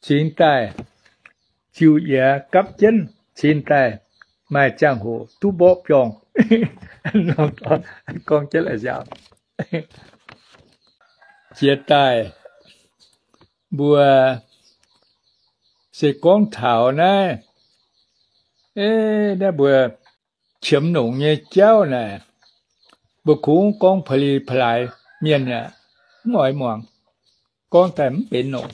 Cingx daaih ziux yiez gapv jienv, cingx daaih maaih ziangh hoc duqv mborqv biorngh. Gorngv jienv la'nziaauc. Jiex daaih mbuo se gorngv taux naaiv, naaiv mbuo qiemx longc nyei jauv naaic, mbuo kungx gorngv pa'li pa'laaix, mienh yaac mv oix muangx, gorngv daaih mv benx longc.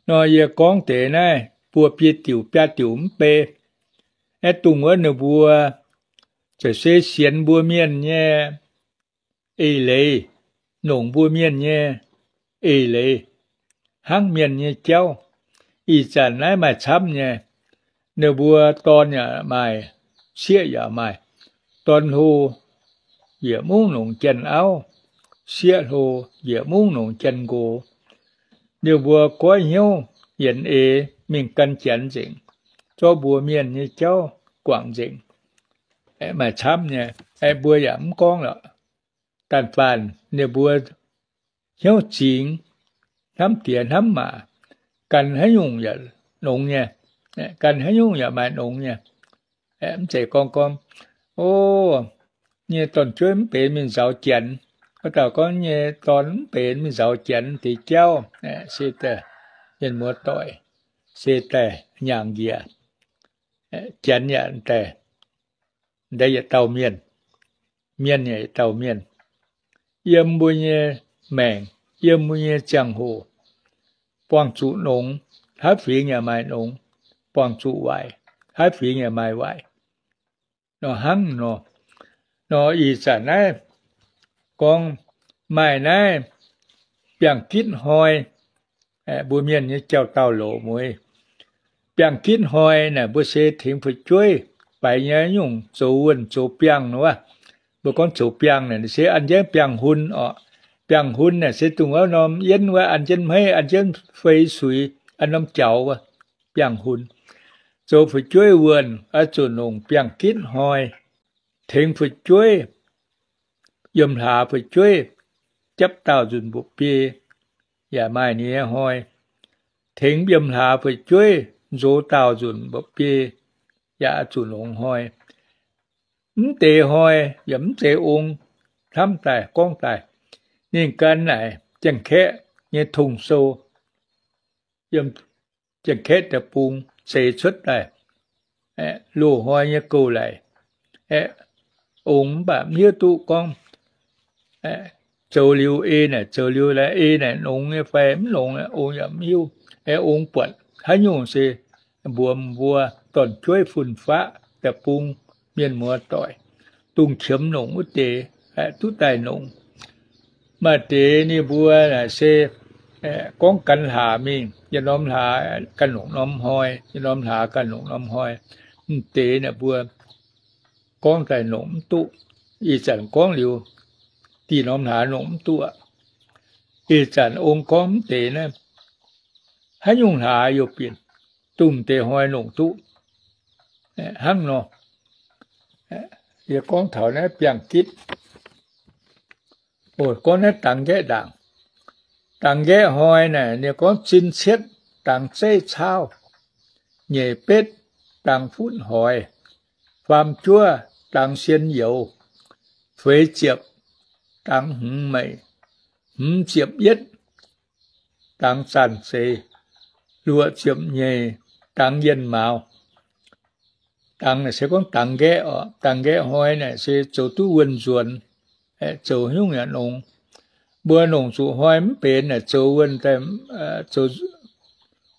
Nor yie gorngv deix naaiv buo biei diuc biaa diuc mv bei, aeqv, dongh wuov ninh mbuo ziouc se sienx mbuo mienh nyei eix leiz, longc mbuo mienh nyei eix leiz, hnangv mienh nyei jauv. Ih zanc naaiv maaih camv nyei, ninh mbuo dorn yaac maaih, sieqv yaac maaih. Dorn hlo, njiec mungv longc janx auv. Sieqv hlo, njiec mungv longc janx nqox. Ninh mbuo goiv hnyouv yienx eix mingh gan Janx nzengc, zorqv mbuo mienh nyei jauv guangc nzengc. Maaih camv nyei, mbuo yaac mv gorngv lorqc. Daanh faanh ninh mbuo hnyouv zingx, hnamv diex hnamv maac, gan haaix nyungc yaac nongx nyei, gan haaix nyungc yaac maaih nongx nyei. Mv zeiz gorngv gorngv, o, nyei dorn-jueiv mv benx mingh nzauz Janx, wuov dauh gorngv nyei dorn mv benx mingh nzauz Janx deix jauv, se daaih mienh muoz doic, se daaih nyaangc njiec, Janx yaac daaih, daaih yietc dauh mienh, mienh yaac yietc dauh mienh. Yiem mbuo nyei maengc, yiem mbuo nyei ziangh hoc, buangh zuqc nongx, haaix fingx yaac maaih nongx, buangh zuqc waaic, haaix fingx yaac maaih waaic. Nor hnangv nor, nor ih zanc naaiv gorngv maaih naaiv biangh gitv hnoi, mbuo mienh nyei jauv-daauh loz-mueiz. Biangh gitv hnoi naaic mbuo se tengx fu'jueiv, faix nyei nyungc zoux wuonh zoux biangh wuov. Mbuo gorngv zoux biangh naaic se an jienv biangh hun oc. Biangh hun naaic se dongh wuov norm yienv wuov an jienv hmeiv, an jienv fei suix, an norm jaux wuov, biangh hun. Zoux fu'jueiv wuonh oix zuqc longc biangh gitv hnoi. Tengx fu'jueiv, yiem hlaax fu'jueiv japv daauh nzunc mba'biei yaac maaih ninh nyei hnoi. Tengx yiem hlaax fu'jueiv nzox daauh nzunc mba'biei yaac zuqc longc hnoi. Mv deix hnoi yaac mv zeiz ong hnamv daaih gorngv daaih. Ninh gan naaic Janx-Kaeqv nyei tong-sou, yiem Janx-Kaeqv deic-bung zeix cuotv daaih, loz-hnoi nyei gouv laic, aeqv, ong mv baac mv hiuv duqv gorngv zoux liuz ei naaic, zoux liuz laaix ei naaic nongx nyei fai mv nongx, ong yaac mv hiuv. Aeqv, ong buatc haaix nyungc se mbuox mbuo dorn-jueiv fun-faqv deic-bung mienh muoz doic, dongh qiemx longc wuov deix duqv daaih nongc. Maaih deix ninh mbuo naaic se gorngv gan hlaax mingh, yietc norm hlaax ganh longc norm hnoi, yietc norm hlaax ganh longc norm hnoi. Mv deix naaic mbuo gorngv daaih longc mv duqv. Ih zanc gorngv liuz, dih norm hlaax longc mv duqv aqv. Ih zanc ong gorngv mv deix naaiv, haaix nyungc hlaax youh binc, dongh deix hnoi longc duqv hnangv nor. Yie gorngv taux naaiv biangh gitv. Gorngv naaiv dangx nqaeqv ndaangc. Dangx nqaeqv hnoi naaic, ninh gorngv zinh cietv dangx zeiv caauv, nyeic betv dangx futv hoix, faam juov dangx sien youz, feix ziepc dangx hmz meic, hmz ziepc yietv dangx zaanh zeix, luoqc ziepc nyeic dangx yienh mauz. Dangx naaic se gorngv dangx nqaeqv oc. Dangx nqaeqv hnoi naaic se zoux duqv wuonh nzuonx, zoux nyungc yaac nongx. Mbuo nongc zuqc hnoi mv benx naaic zoux wuonh, zoux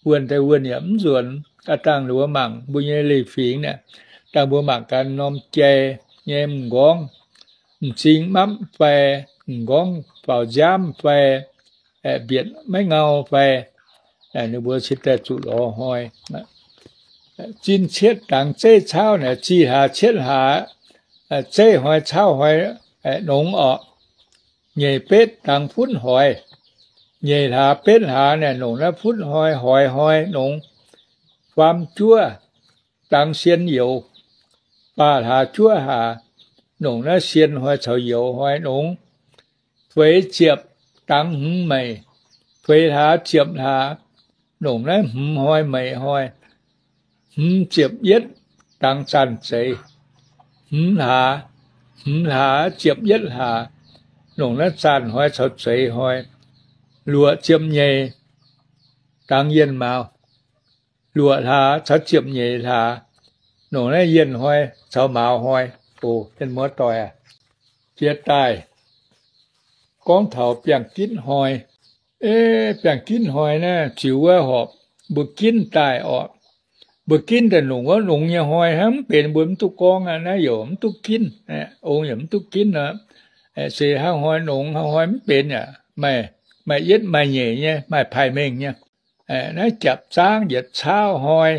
wuonh daaih wuonh yaac mv nzuonx. Aa dangh mbuo mangc mbuo nyei leiz-fingx naaic, dangh mbuo mangc gaax norm jai nyei m'nqorngv, m'zing mapv fai m'nqorngv faaux nziaamv fai mbietc maiv ngau fai, ninh mbuo cingx daaih zuqc lorz hnoi. Zinh cietv dangx zeiv caauv naaic, zih hlaax cietv hlaax zeiv hnoi caauv hnoi nongx orqc. Nyeic betv dangx futv hoix. Nyeic hlaax betv hlaax naaic nongc naaiv futv hnoi hoix hnoi nongx. Faam juov dangx sien youz. Faam hlaax juov hlaax nongc naaiv sien hnoi caux youz hnoi nongx. Feix ziepc dangx hmz meic. Feix hlaax ziepc hlaax nongc naaiv hmz hnoi meic hnoi. Hmz ziepc yietv dangx zaanh zeix. Hmz hlaax, hmz hlaax ziepc yietv hlaax nongc naaiv zaanh hnoi caux zeix hnoi. Luoqc ziepc nyeic dangx yienh mauz. Luoqc hlaax caux ziepc nyeic hlaax nongc naaiv yienh hnoi caux mauz hnoi. Oc, mienh muoz doic aac, jiex daaih gorngv taux biangh gitv hnoi. Biangh gitv hnoi naaiv ziux wuov horpc mbuo ginv daaih orqc. Mbuo ginv daaih nongc wuov nongx nyei hnoi hnangv, mv benx mbuo mv duqv gorngv aqv. Naaiv youc mv duqv ginv, ong yaac mv duqv ginv aqv. Se hnangv hnoi nongx, hnangv hnoi mv benx yaac maaih, maaih yietv maaih nyeic nyei, maaih paaix mengh nyei. Naaiv japc zaangv yietc caauv hnoi,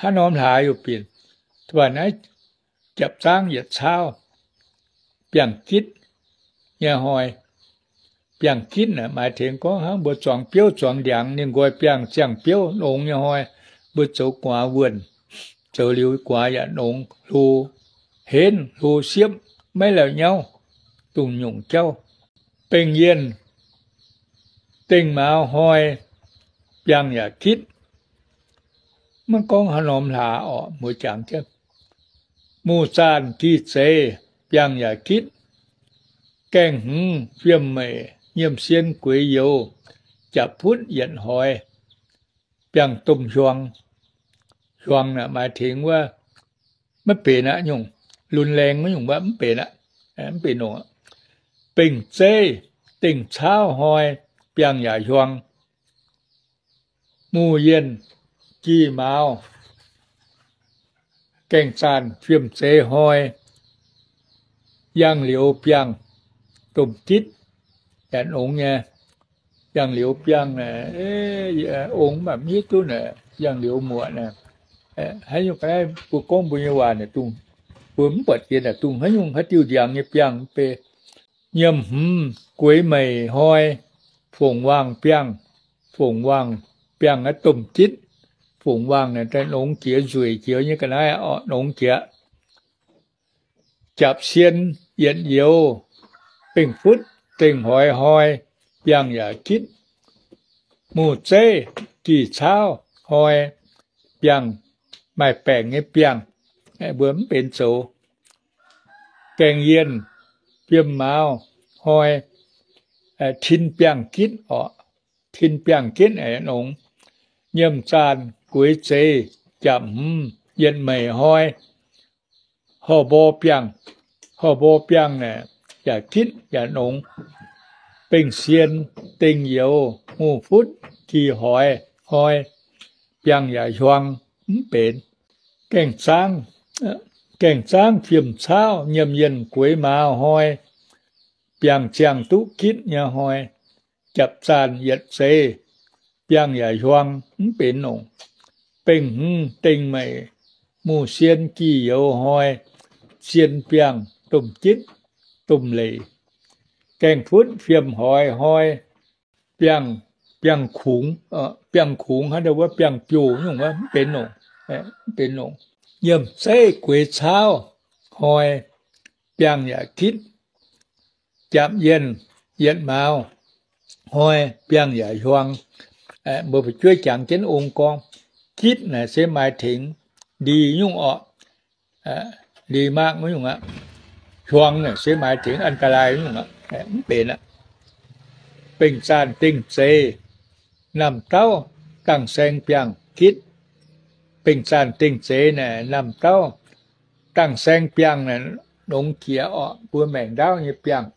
haaix norm hlaax youh binc, mv baac naaiv japc zaangv yietc caauv biangh gitv nyei hnoi. Biangh gitv naaic maaih tengx gorngv hnangv mbuo zuangx biouv zuangx ndiangx, ninh nqoi biangh ziangh biouv nongx nyei hnoi, mbuo zoux gu'nguaaz wuonh, zoux liuz gu'nguaaz yaac nongx, hlo henv hlo siepv, maiv lauh nyauv, dongh nyungc jauv. Bengh yienh dengh mauz hnoi biangh yaac gitv. Maiv gorngv haaix norm hlaax orqc, muoz jangx jienv. Muh zaanh gih zeiz biangh yaac gitv. Gaengh hmz fiem meic nyiemc sien gueix youz, japc futv yietc hoix, biangh domh hiuang. Hiuang naaic maaih tengx wuov maiv benx aqv nyungc, lunx laengh maiv nyungc, mv benx aqv, mv benx nongc. Bengh zeiv dengh caauv hnoi biangh yaac hiuang. Muh yienh gih mauz gaengh zaanh fiem zeiz hnoi, yangh liouz biangh domh gitv yaac nongx nyei. Yangh liouz biangh, ong mv baac mv hiuv duqv naaic, yangh liouz muoqc naaic, Haaix nyungc ga'naaiv mbuo gorngv mbuo nyei waac naaic dungh, mbuo mv buatc jiex naaic dungh haaix nyungc haaix diuh ndiangx nyei biangh mv bei. Nyiemc hmz gueix meic hnoi, fongc waangh biangh, fongc waangh biangh naaiv domh jitv, fongc waangh naaic daaih nongx jiex nzueic jiex nyei ga'naaiv oc, nongx jiex. Japc sien yietc youz, bengh futv dengh hoix hnoi, biangh yaac gitv. Muh zeiv gih caauv hnoi, biangh maaih baengc nyei biangh, mbuo mv benx zoux. Gaengh yienh fiem mauz hnoi, tin biangh gitv oc, tin biangh gitv nongx. Nyiemc zaanh gueix zeix japc hmz yietc meic hnoi, horh mborh biangh, horh mborh biangh naaic yaac gitv yaac nongx. Bengh sien dengh youz muh futv gih hoix hnoi, biangh yaac hiuang mv benx. Gaengh zaangv, gaengh zaangv fiem caauv nyiemc yienh gueix mauz hnoi, biangh ziangh duqv gitv nyei hnoi, japc zaanh yietc zeiz, biangh yaac hiuang mv benx nongc. Bengh hmz dengh meic muh sien gih youz hnoi, sien biangh domh jitv domh leic. Gaengh futv fiem hoix hnoi, biangh, biangh kungx, biangh kungx hnangv wuov biangh biouh nyungc wuov mv benx nongc, mv benx nongc. Nyiemc zeiv gueix caauv hnoi, biangh yaac gitv. Japc yienh yietc mauz hnoi, biangh yaac hiuang. Mbuo fu'jueiv jangx jienv ong gorngv, gitv naaic se maaih tengx ndie nyungc orqc, ndie maqv nyungc aqv. Hiuang naaic se maaih tengx อันตราย nyungc aqv, mv benx aqv. Bengh zaanh dengh zeix, namh dauh dangh saeng biangh gitv. Bengh zaanh dengh zeix naaic namh dauh dangh saeng biangh naaic nongx jiex orqc, mbuo maengc ndaauv nyei biangh,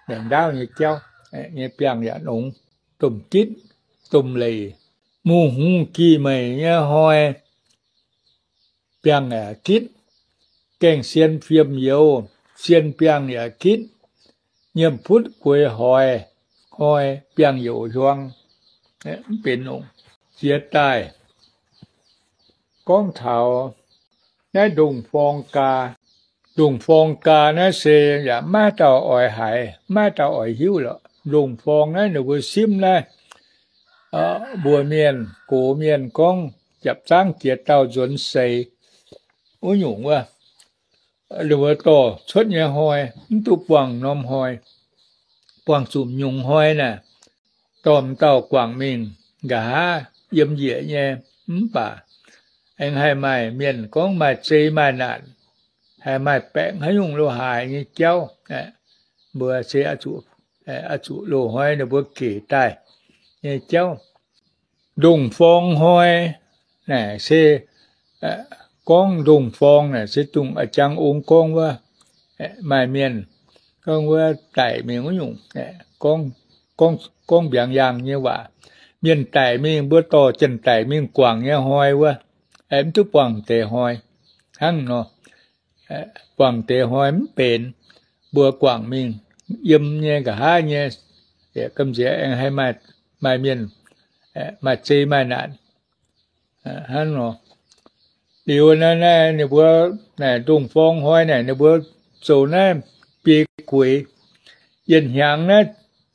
maengc ndaauv nyei jauv nyei biangh yaac nongx, domh gitv, domh leic. Mungh hungh gih meic nyei hnoi, biangh yaac gitv. Gaengh sien fiem youz, sien biangh yaac gitv. Nyiemc futv gueix hoix hnoi, biangh youc hiuang, mv benx nongc. Jiex daaih gorngv taux naaiv ndongh forng gaa. Ndongh forng gaa naaiv se yaac maiv dauh oix haiz, maiv dauh oix hiuv lorqc. Ndongh forng naaiv ninh mbuo simv naaiv, mbuox mienh, gox mienh gorngv japc zaangv jiex dauh nzuonx seix wuov nyungc wuov, ninh mbuo dorh cuotv nyei hnoi mv duqv buangh norm hnoi, buangh zuqc nyungc hnoi naaic, dorh m'dauh guangc mingh nqa'haav yiem njiec nyei. Mv baac aengx haih maaih mienh gorngv maaih zei maaih naanc, haih maaih baengc haaix nyungc loz-haaix nyei jauv, mbuo se oix zuqc loz-hnoi ninh mbuo gec daaih nyei jauv. Ndongh forng hnoi naaic se gorngv ndongh forng naaic se dongh a'jang ong gorngv wuov. Maaih mienh gorngv wuov daic mingh wuov nyungc, gorngv mbiaangx yaangh nyei waac. Mienh daic mingh, mbuo dorh janx-daic mingh guangc nyei hnoi wuov, mv duqv buangh deix hnoi. Hnangv nor, buangh deix hnoi mv benx, mbuo guangc mingh yiem nyei nqa'haav nyei, gamh nziex aengx haih maaih mienh maaih zei maaih naanc. Hnangv nor, liuz naaiv, naaiv ninh mbuo naaic ndongh forng hnoi naaic ninh mbuo zoux naaiv biei gueix. Yienh hnyangx naaiv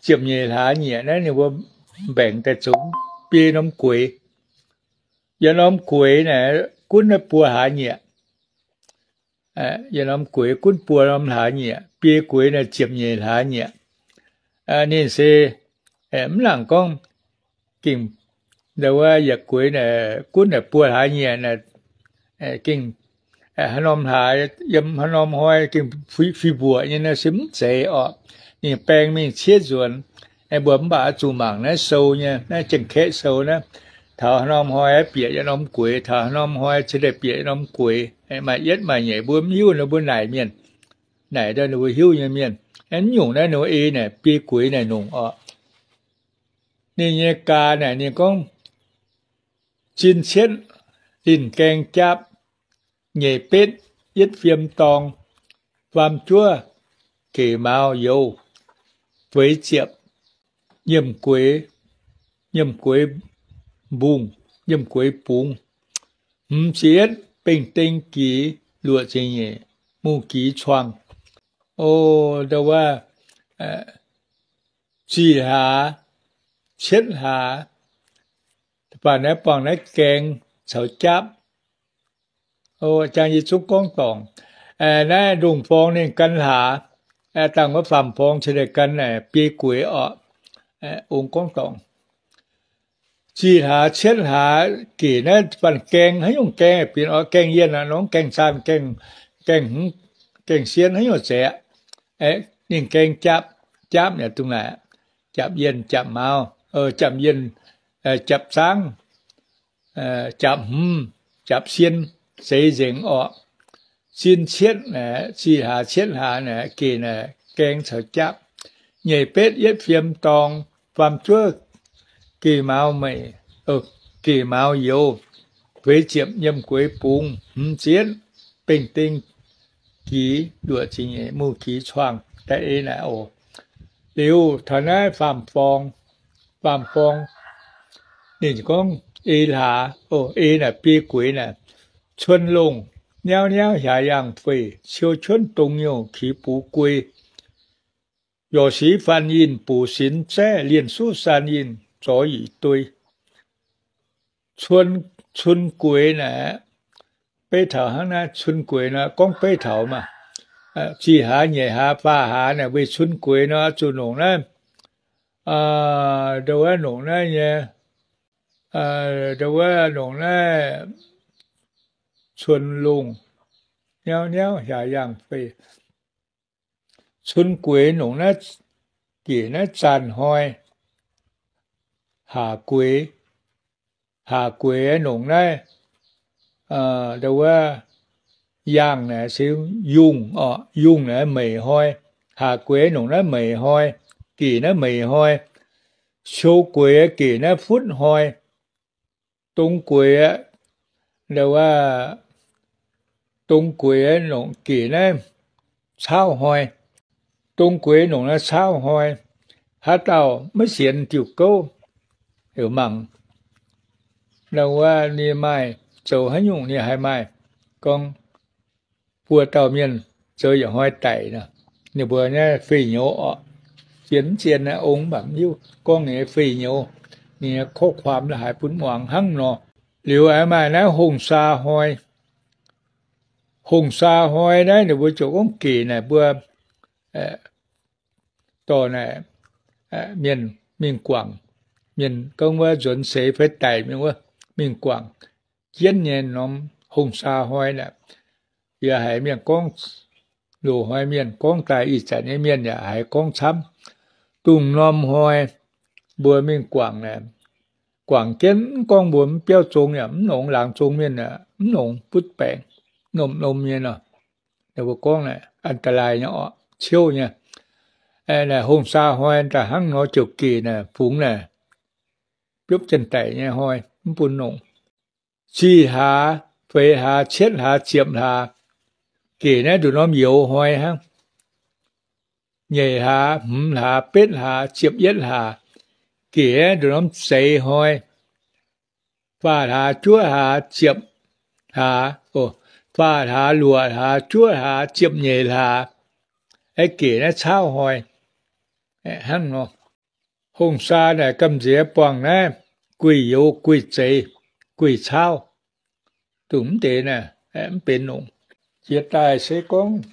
ziepc nyeic hlaax nyieqc naaiv ninh mbuo mbaengc daaih zoux biei norm gueix. Yietc norm gueix naaic gunv naaiv buo hlaax nyieqc. Yietc norm gueix gunv buo norm hlaax nyieqc, biei gueix naaic ziepc nyeic hlaax nyieqc. Ninh se mv nangc gorngv gengh, wuov yietc gueix naaic gunv naaic buo hlaax nyieqc naaic, gengh haaix norm hlaax, yiem haaix norm hnoi gengh fih mbuoqc nyei naaiv se mv zeiz orqc. Ninh baeng mingh ciev nzuonx. Mbuo mv baac oix zuqc mangc naaiv sou nyei, naaiv Janx-Kaeqv sou naaiv, taux haaix norm hnoi bieqc yietc norm gueix, taux haaix norm hnoi cingx daaih bieqc yietc norm gueix. Maaih yietv maaih nyeic mbuo mv hiuv, ninh mbuo naaic mienh, naaic ninh mbuo hiuv nyei mienh. Mv nyungc naaiv ninh mbuo ei naaic biei gueix naaic nongc orqc. Ninh nyei gaa naaic ninh gorngv, zin cietv linh gaeng jaapv, nyeic betv yietv fiem dorng, faam juov gec mauz youz, feix ziepc nyiemc gueix, nyiemc gueix mbungh, nyiemc gueix bungx, hmz ziepc yietv, bengh deng gix luoqc ziepc nyeic, mungh gix cuangh. O, ndau wuov, ziqc hlaax, cietv hlaax, baac naaiv buangh naaiv gaeng caux japv. O, jang yie zungv gorngv dorngc. Naaiv ndongh forng ninh gan hlaax, dangh wuov faam forng cingx daaih gan biei gueix orqc. Ong gorngv dorngc. Ziqc hlaax cietv hlaax gec naaiv banh gaeng, haaix nyungc gaeng binc orqc, gaeng yienh aqv nor, gaeng zaanh, gaeng, gaeng sien, haaix nyungc zeiz aqv. Ninh gaeng japv, japv yaac dungx naaic, japv yienh, japv mauz, japv yienh, japv zaangv, japv hmz, japv sien, zeiz nzengc orqc. Zinh cietv naaic, ziqc hlaax cietv hlaax naaic gec naaic gaeng caux japv. Nyeic betv yietv fiem dorng, faam zuov gec mauz meic, gec mauz youz, feix ziepc nyiemc gueix bungx, hmz ziepc yietv bengh ding gix luoqc ziepc nyeic, mungh gix cuangh. Da'eiv naaic oc. Liuz taux naaiv faam forng, faam forng, ninh gorngv ei hlaax, ei naaic biei gueix naaic, cuon longh niauv niauv hiax yangh fei, ciou cuonv dong nyouh qiex buv guei, yorc sic faan yinh buc sinx zaeqv, lienh suqv saan yinh zorx yic dui. Cun, cun gueix naaic, beiv taux hnangv naaiv cun gueix nor, gorngv beiv taux maah. Ziqc hlaax, nyeic hlaax, faah hlaax naaic weih cun gueix nor, zuqc longc naaiv, ndau wuov longc naaiv nyei, ndau wuov longc naaiv cun longh niauv niauv hiax yangh fei. Cun gueix longc naaiv, gec naaiv zaanh hnoi, haac gueix, haac gueix longc naaiv, ndau wuov yangh naaic se yungh orqc, yungh naaiv meic hnoi, haac gueix longc naaiv meic hnoi, gec naaiv meic hnoi, ciou gueix gec naaiv futv hnoi, dong gueix, ndau wuov, dong gueix longc gec naaiv caauv hnoi, dong gueix longc naaiv caauv hnoi, haaix dauh maiv sienx diuh gouv, heuc mangc, ndau wuov ninh maaih zoux haaix nyungc ninh haih maaih, gorngv buo dauh mienh zoux yietc hnoi daic nor, ninh mbuo naaiv fei nyouz orqc. Zien mv zien naaiv ong mv baac mv hiuv gorngv ninh nyei fei nyouz, ninh nyei ข้อความ la'haaix bun muangx hnangv nor. Liuz aengx maaih naaiv hungh saa hnoi. Hungh saa hnoi naaiv ninh mbuo ziouc gorngv gec naaic mbuo dorh naaic mienh mingh guangc, mienh gorngv wuov nzuonx seix fai daic mingh wuov, mingh guangc jienv nyei norm hungh saa hnoi naaic. Yaac haiz mienh gorngv, loz-hnoi mienh gorngv daaih, ih zanc nyei mienh yaac haiz gorngv camv. Dongh norm hnoi mbuo mingh guangc naaic, guangc jienv mv gorngv mbuo mv biauv zong yaac mv longx, laangz zong mienh yaac mv longx, butv baengc, norm-norm nyei nor. Ninh mbuo gorngv naaic อันตราย nyei orqc, ciouv nyei. Naaic hungh saa hnoi daaih hnangv nor ziouc gec naaic fungx naaic biopv janx-daic nyei hnoi mv bun longc. Ziqc hlaax, feix hlaax, cietv hlaax, ziepc hlaax, gec naaiv nduqc norm youz hnoi hnangv. Nyeic hlaax, hmz hlaax, betv hlaax, ziepc yietv hlaax, gec naaiv nduqc norm zeix hnoi. Faah hlaax, juov hlaax, ziepc hlaax, faah hlaax, luoqc hlaax, juov hlaax, ziepc nyeic hlaax, aeqv, gec naaiv caauv hnoi. Hnangv nor, hungh saa naaic gamh nziex buangh naaiv guih youz, guih zeix, guih caauv, dongh mv deix naaic mv benx longc. Jiex daaih se gorngv,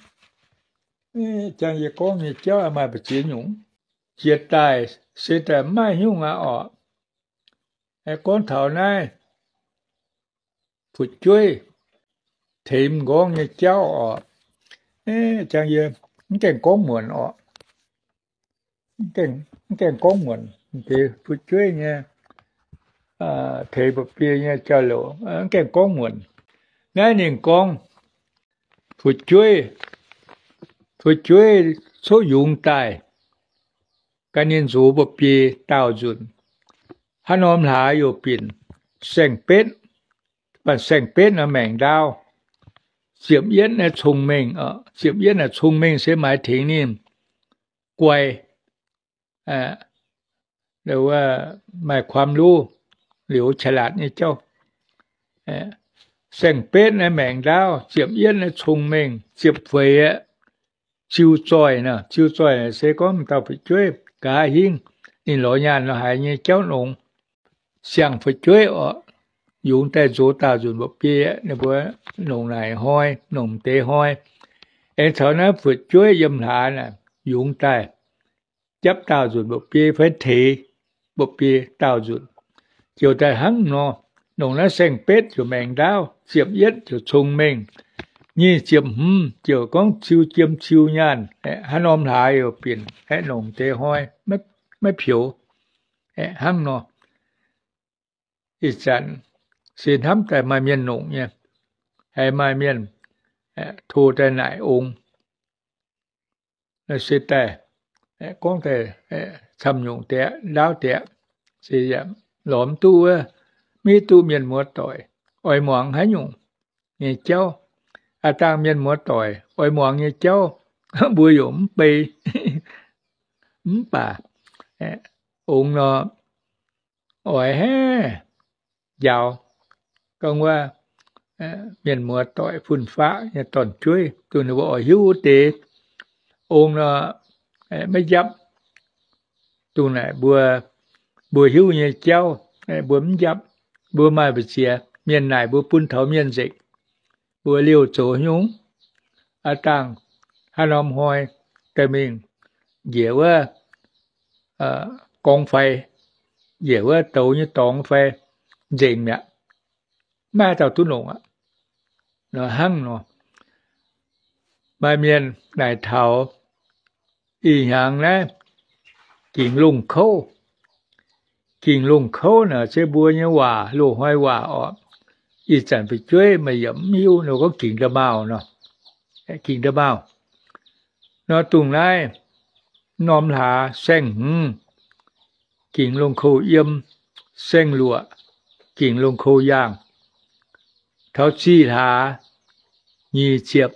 jang yie gorngv nyei jauv maaih mbu'ziex nyungc. Jiex daaih se daaih mv maaih nyungc aqv orqc. Gorngv taux naaiv fu'jueiv teix m'nqorngv nyei jauv orqc. Jang yie mv gaengh gorngv muonc orqc. Mv gaengh gorngv muonc deix fu'jueiv nyei teix mba'biei nyei jauv-louc, mv gaengh gorngv muonc. Naaiv ninh gorngv, fu'jueiv, fu'jueiv coqv yungz daaih, gan ninh nzox mba'biei daauh nzunc, haaix norm hlaax youc binc saeng-betv, banh saeng-betv nor maengc ndaauv. Ziepc yietv naaiv cong-mengh, ziepc yietv naaic cong-mengh se maaih tengx ninh guai, maaih ความรู้ liuz ฉลาด nyei jauv. Saeng-betv naaiv maengx ndaauv, ziepc yietv naaiv cong-mengh, ziepc feix aeqv, ziu zoih nor. Ziu zoih naaic se gorngv m'dauh fu'jueiv nqa'haav hingv ninh lorz nyaanh nor haiz nyei jauv nongx. Siang-fu'jueiv orqc, yungz daaih nzox daauh nzunc mba'biei, ninh mbuo nongc naaic hnoi, nongc m'deix hnoi. Aengx caux naaiv fu'jueiv yiem hlaax naaic yungz daaih japv daauh nzunc mba'biei fai teix mba'biei daauh nzunc, ziouc daaih hnangv nor. Nongc naaiv saeng-betv ziouc maengx ndaauv, ziepc yietv ziouc cong-mengh, nyic ziepc hmz ziouc gorngv ziu jiem ziu nyaanh. Hnangv norm hlaax youc binc aeqv, nongc deix hnoi maiv peux, hnangv nor. Ih zanc se hnamv daaih maaih mienh nongc nyei, haiz maaih mienh to daaih naaic ong, se daaih gorngv daaih camv-nyungc dieqc, ndaauv dieqc, se lorz mv duqv wuov, mv hiuv duqv mienh muoz-doic oix muangx haaix nyungc nyei jauv. Aa dangh mienh muoz-doic oix muangx nyei jauv, mbuo yaac mv bei. Mv baac ong nor, oix haeqv njaaux gorngv wuov mienh muoz-doic fun-faqv nyei dorn-jueiv, dongh ninh mbuo oix hiuv wuov deix. Ong nor, maiv njapv. Dongh naaic mbuo, mbuo hiuv nyei jauv, mbuo mv njapv. Mbuo maaih mbu'ziex mienh naaic, mbuo bun taux mienh nzengc. Mbuo liouh zoux nyungc, aa dangh haaix norm hnoi daaih mingh njiec wuov gorngv fai, njiec wuov douz nyei dorngx fai, nzengc mi'aqv. Maiv maaih dauh duqv nongc aqv. Hnangv nor, maaih mienh naaic taux ih hnyangx naaiv gingc longh kouv. Gingc longh kouv naaic se mbuo nyei waac, loz-hnoi waac orqc. Ih zanc fu'jueiv meih yaac mv hiuv nor gorngv gingc nda'maauh nor. Gingc nda'maauh nor, dongh naaiv norm hlaax saeng-hmz, gingc longh kouv yiem, saeng-luoqc, gingc longh kouv yaangh. Taux ziqc hlaax, nyic ziepc,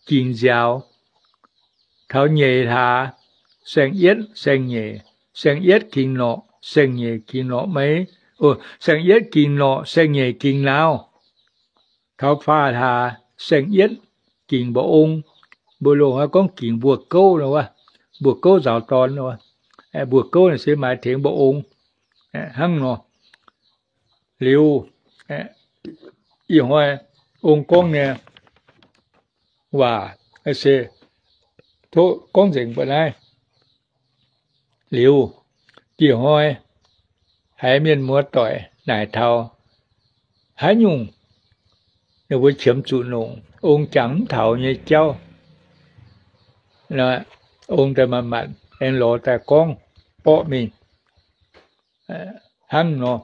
gingc nziaaux. Taux nyeic hlaax, saeng-yietv, saeng-nyeic, saeng-yietv gingc norqc, saeng-nyeic gingc norqc meix, saeng-yietv gingc norqc, saeng-nyeic gingc naauv. Taux faah hlaax, saeng-yietv gingc mba'ong. Mbuo loz-hnoi gorngv gingc mbuo gouv nor wuov, mbuo gouv nzaaux dorn nor wuov. Mbuo gouv naaic se maaih tengx mba'ong hnangv nor. Liuz, ih hnoi ong gorngv nyei waac se tov gorngv nzengc mbuo naaiv. Liuz, dieh hnoi haiz mienh muoz-doic naaic taux haaix nyungc, ninh mbuo qiemx zuqc nongc ong jangx mv taux nyei jauv, ong daaih manc-manc aengx lorz daaih gorngv borqv mingh hnangv nor.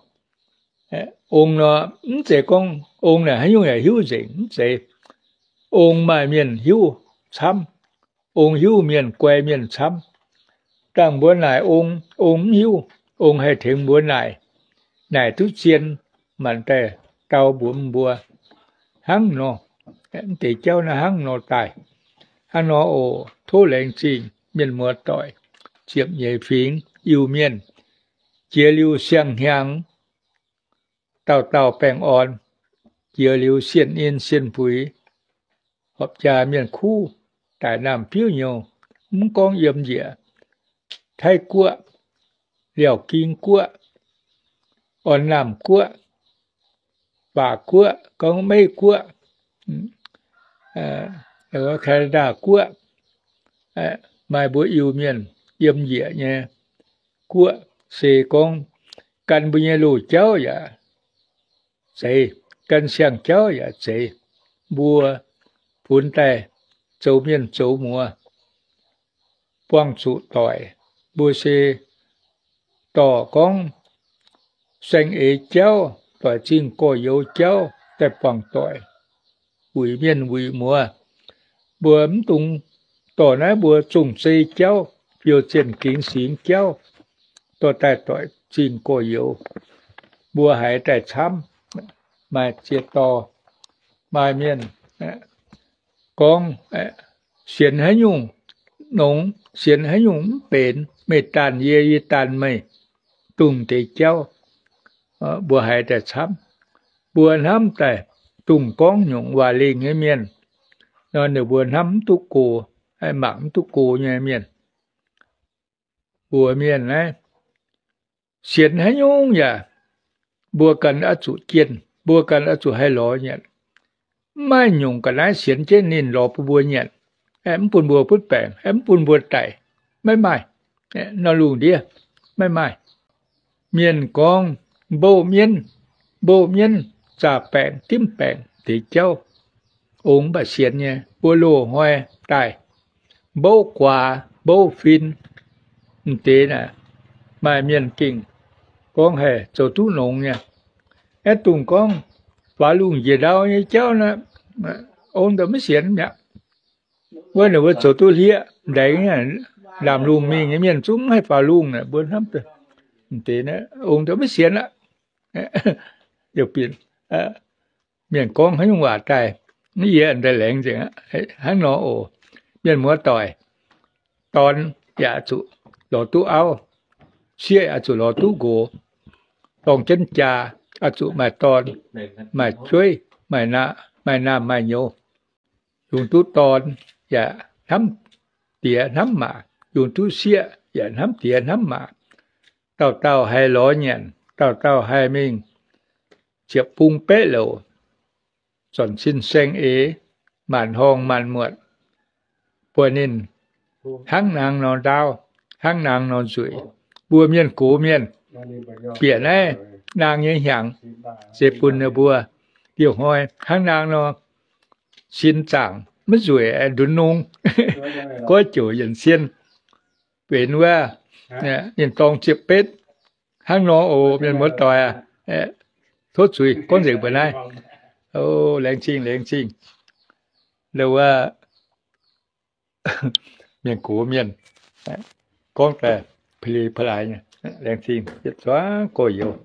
Ong nor, mv zeiz gorngv ong naaic haaix nyungc yaac hiuv nzengc, mv zeiz. Ong maaih mienh hiuv camv. Ong hiuv mienh, guai mienh camv. Dangh mbuo naaic ong, ong mv hiuv. Ong haih tengx mbuo naaic, naaic duqv zien, manc daaih dau mbuox mbuo hnangv nor. Mv deix jauv naaiv hnangv nor daaih. Hnangv nor oc. Tov laengz zingh mienh muoz-doic, ziepc nyeic fingx Iu-Mienh, jiex liuz siang-hnyangx, dauh dauh baengh orn, jiex liuz sienh in sienh fuix, horpc jaa mienh kuv, daic naamh biuv nyouz, mv gorngv yiem njiec Taiv Guoqv, Liaauc Ging Guoqv, Orn Naamh Guoqv, Waac Guoqv, gorngv Meiv Guoqv, Canada Guoqv, maaih mbuo Iu-Mienh yiem njiec nyei guoqv, se gorngv gan mbuo nyei loz-jauv yaac zeiz, gan siang-jauv yaac zeiz. Mbuo funx daaih zoux mienh zoux muoz, buangh zuqc doic. Mbuo se dorh gorngv saeng-eix jauv, doic zingh gorx-youz jauv daaih buangh doic, wuic mienh wuic muoz. Mbuo mv dungx dorh naaiv mbuo zong-zei jauv, fiou zienh gingx singx jauv, dorh daaih doic zingh gorx-youz. Mbuo haiz daaih camv. Maaih ziex dorh, maaih mienh gorngv, sienx haaix nyungc nongx, sienx haaix nyungc mv benx, meih daanh yie, yie daanh meih, dongh deix jauv. Mbuo haiz daaih camv. Mbuo hnamv daaih dongh gorngv nyungc waac lengh nyei mienh, nor ninh mbuo hnamv mv duqv go, mangc mv duqv go nyei mienh. Mbuox mienh naaiv, sienx haaix nyungc yaac mbuo ganh oix zuqc jienh, mbuo ganh oix zuqc haih lorz nyanc. Mv maaih nyungc ga'naaiv sienx jienv ninh lorz bun mbuo nyanc, mv bun mbuo butv baengc, mv bun mbuo daic. Maiv maaih. Nor lungh ndiev maiv maaih. Mienh gorngv, mboh mienv, mboh mienv, zaah baengc, dimv baengc deix jauv, ong mv baac sienx nyei, mbuo loz-hnoi daaih, mbouv guaax, mbouv fin, m'deix naaic, maaih mienh gengh gorngv haih zoux duqv nongx nyei. Aeqv, dongh gorngv faaux lungh njiec ndau nyei jauv naaic, ong daaih maiv sienx mi'aqv. Wuov ninh mbuo zoux duqv hlieqv ndaix, ndaamv-lungh mingh nyei mienh zungv maiv haih faaux lungh naaic, mbuo hnamv deix, ong daaih maiv sienx aqv. Mienh gorngv haaix nyungc waac daaih, yie daaih laengz nzengc aqv. Hnangv nor oc, mienh muoz-doic, dorn yaac zuqc lorz duqv auv, sieqv yaac zuqc lorz duqv nqox, dorng jienv jaa, oix zuqc maaih dorn, maaih jueiv, maaih naamh, maaih nyouz. Yungz duqv dorn yaac hnamv diex hnamv maac, yungz duqv sieqv yaac hnamv diex hnamv maac. Dauh dauh haih lorz nyanc, dauh dauh haih mingh ziepc bung beqv louc, zornc sin saeng-eix, maanc horngh maanc muotc, buatc ninh hnangv naang nor ndaauv, hnangv naang nor nzueic. Mbuo mienh gox mienh bieqc naaiv naang nyei hnyangx se bun ninh mbuo liouh hnoi hnangv naang nor sin zaangc maiv nzueic, ndunx nongx, goiv ziouc yienc sien benx wuov, ninh dorng ziepc betv. Hnangv nor oc, mienh muoz-doic aac, tov zuiz gorngv nzengc mbuo naaiv. O, laengz zingh, laengz zingh. Louc wuov, mienh gox mienh gorngv daaih peli pa'laaix nyei, laengz zingh yietc zungv gorx-youz.